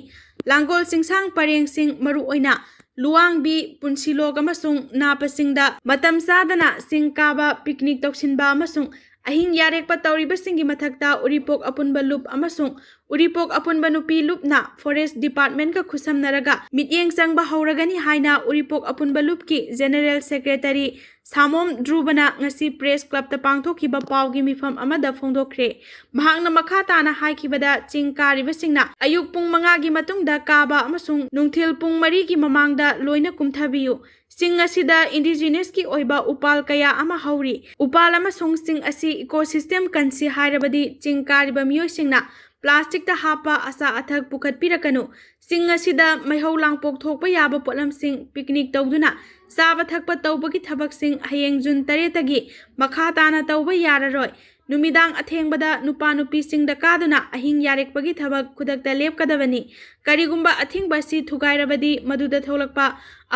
ꯂꯥꯡꯒꯣꯜ ꯆꯤꯡꯁꯥꯡ ꯄꯔꯦꯡꯁꯤꯡ, ꯃꯔꯨꯑꯣꯏꯅ ꯂꯨꯋꯥꯡꯕꯤ, ꯄꯨꯟꯁꯤꯂꯣꯛ ꯑꯃꯁꯨꯡ ꯅꯥꯄꯁꯤꯡꯗ ꯃꯇꯝ ꯆꯥꯗꯅ ꯆꯤꯡ ꯀꯥꯕ, ꯄꯤꯛꯅꯤꯛ ꯇꯧꯁꯤꯟꯕ ꯑꯃꯁꯨꯡ ꯑꯍꯤꯡ ꯌꯥꯔꯦꯛꯄ ꯇꯧꯔꯤꯕꯁꯤꯡꯒꯤ ꯃꯊꯛꯇ ꯎꯔꯤꯄꯣꯛ ꯑꯄꯨꯟꯕ ꯂꯨꯞ ꯑꯃꯁꯨꯡ ꯎꯔꯤꯄꯣꯛ ꯑꯄꯨꯟꯕ ꯅꯨꯄꯤ ꯂꯨꯞꯅ ꯐꯣꯔꯦꯁ ꯗꯤꯄꯥꯔꯠꯃꯦꯟꯠꯀ ꯈꯨꯠꯁꯝꯅꯔꯒ ꯃꯤꯠꯌꯦꯡ ꯆꯪꯕ ꯍꯧꯔꯒꯅꯤ ꯍꯥꯏꯅ ꯎꯔꯤꯄꯣꯛ ꯑꯄꯨꯟꯕ ꯂꯨꯞꯀꯤ ꯖꯦꯅꯦꯔꯦꯜ ꯁꯦꯀ꯭ꯔꯦꯇꯔꯤ ꯁꯥꯃꯣꯝ ꯙ꯭ꯔꯨꯕꯅ ꯉꯁꯤ ꯄ꯭ꯔꯦꯁ ꯀ꯭ꯂꯕꯇ ꯄꯥꯡꯊꯣꯛꯈꯤꯕ ꯄꯥꯎꯒꯤ ꯃꯤꯐꯝ ꯑꯃꯗ ꯐꯣꯡꯗꯣꯛꯈ꯭ꯔꯦ꯫ ꯃꯍꯥꯛꯅ ꯃꯈꯥ ꯇꯥꯅ ꯍꯥꯏꯈꯤꯕꯗ, ꯆꯤꯡ ꯀꯥꯔꯤꯕꯁꯤꯡꯅ ꯑꯌꯨꯛ ꯄꯨꯡ ꯃꯉꯥꯒꯤ ꯃꯇꯨꯡꯗ ꯀꯥꯕ ꯑꯃꯁꯨꯡ ꯅꯨꯡꯊꯤꯜ ꯄꯨꯡ ꯃꯔꯤꯒꯤ ꯃꯃꯥꯡꯗ ꯂꯣꯏꯅ ꯀꯨꯝꯊꯕꯤꯌꯨ꯫ ꯆꯤꯡ ꯑꯁꯤꯗ ꯏꯟꯗꯤꯖꯤꯅꯁꯀꯤ ꯑꯣꯏꯕ ꯎꯄꯥꯜ ꯀꯌꯥ ꯑꯃ ꯍꯧꯔꯤ꯫ ꯎꯄꯥꯜ ꯑꯃꯁꯨꯡ ꯆꯤꯡ ꯑꯁꯤ ꯏꯀꯣꯁꯤꯁꯇꯦꯝ ꯀꯟꯁꯤ ꯍꯥꯏꯔꯕꯗꯤ ꯆꯤꯡ ꯀꯥꯔꯤꯕ ꯃꯤꯑꯣꯏꯁꯤꯡꯅ ꯄ꯭ꯂꯥꯁꯇꯤꯛꯇ ꯍꯥꯞꯄ ꯑꯆꯥ ꯑꯊꯛ ꯄꯨꯈꯠꯄꯤꯔꯛꯀꯅꯨ꯫ ꯆꯤꯡ ꯑꯁꯤꯗ ꯃꯩꯍꯧ ꯂꯥꯡꯄꯣꯛ ꯊꯣꯛꯄ ꯌꯥꯕ ꯄꯣꯠꯂꯝꯁꯤꯡ ꯄꯤꯛꯅꯤꯛ ꯇꯧꯗꯨꯅ ꯆꯥꯕ ꯊꯛꯄ ꯇꯧꯕꯒꯤ ꯊꯕꯛꯁꯤꯡ ꯍꯌꯦꯡ ꯖꯨꯟ ꯇꯔꯦꯠꯇꯒꯤ ꯃꯈꯥ ꯇꯥꯅ ꯇꯧꯕ ꯌꯥꯔꯔꯣꯏ꯫ ꯅꯨꯃꯤꯗꯥꯡ ꯑꯊꯦꯡꯕꯗ ꯅꯨꯄꯥ ꯅꯨꯄꯤꯁꯤꯡꯗ ꯀꯥꯗꯨꯅ ꯑꯍꯤꯡ ꯌꯥꯔꯦꯛꯄꯒꯤ ꯊꯕꯛ ꯈꯨꯗꯛꯇ ꯂꯦꯞꯀꯗꯕꯅꯤ꯫ ꯀꯔꯤꯒꯨꯝꯕ ꯑꯊꯤꯡꯕ ꯑꯁꯤ ꯊꯨꯒꯥꯏꯔꯕꯗꯤ ꯃꯗꯨꯗ ꯊꯣꯛꯂꯛꯄ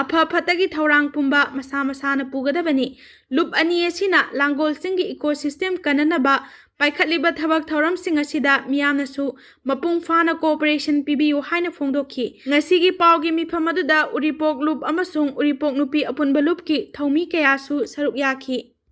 ꯑꯐ ꯐꯠꯇꯒꯤ ꯊꯧꯔꯥꯡ ꯄꯨꯝꯕ ꯃꯁꯥ ꯃꯁꯥꯅ ꯄꯨꯒꯗꯕꯅꯤ꯫ ꯂꯨꯞ ꯑꯅꯤ ꯑꯁꯤꯅ ꯂꯥꯡꯒꯣꯜꯁꯤꯡꯒꯤ ꯏꯀꯣꯁꯤꯁꯇꯦꯝ ꯀꯟꯅꯅꯕ ꯄꯥꯏꯈꯠꯂꯤꯕ ꯊꯕꯛ ꯊꯧꯔꯝꯁꯤꯡ ꯑꯁꯤꯗ ꯃꯤꯌꯥꯝꯅꯁꯨ ꯃꯄꯨꯡ ꯐꯥꯅ ꯀꯣꯑꯣꯄꯔꯦꯁꯟ ꯄꯤꯕꯤꯌꯨ ꯍꯥꯏꯅ ꯐꯣꯡꯗꯣꯛꯈꯤ꯫ ꯉꯁꯤꯒꯤ ꯄꯥꯎꯒꯤ ꯃꯤꯐꯝ ꯑꯗꯨꯗ ꯎꯔꯤꯄꯣꯛ ꯂꯨꯞ ꯑꯃꯁꯨꯡ ꯎꯔꯤꯄꯣꯛ ꯅꯨꯄꯤ ꯑꯄꯨꯟꯕ ꯂꯨꯞꯀꯤ ꯊꯧꯃꯤ ꯀꯌꯥꯁꯨ ꯁꯔꯨꯛ ꯌꯥꯈꯤ꯫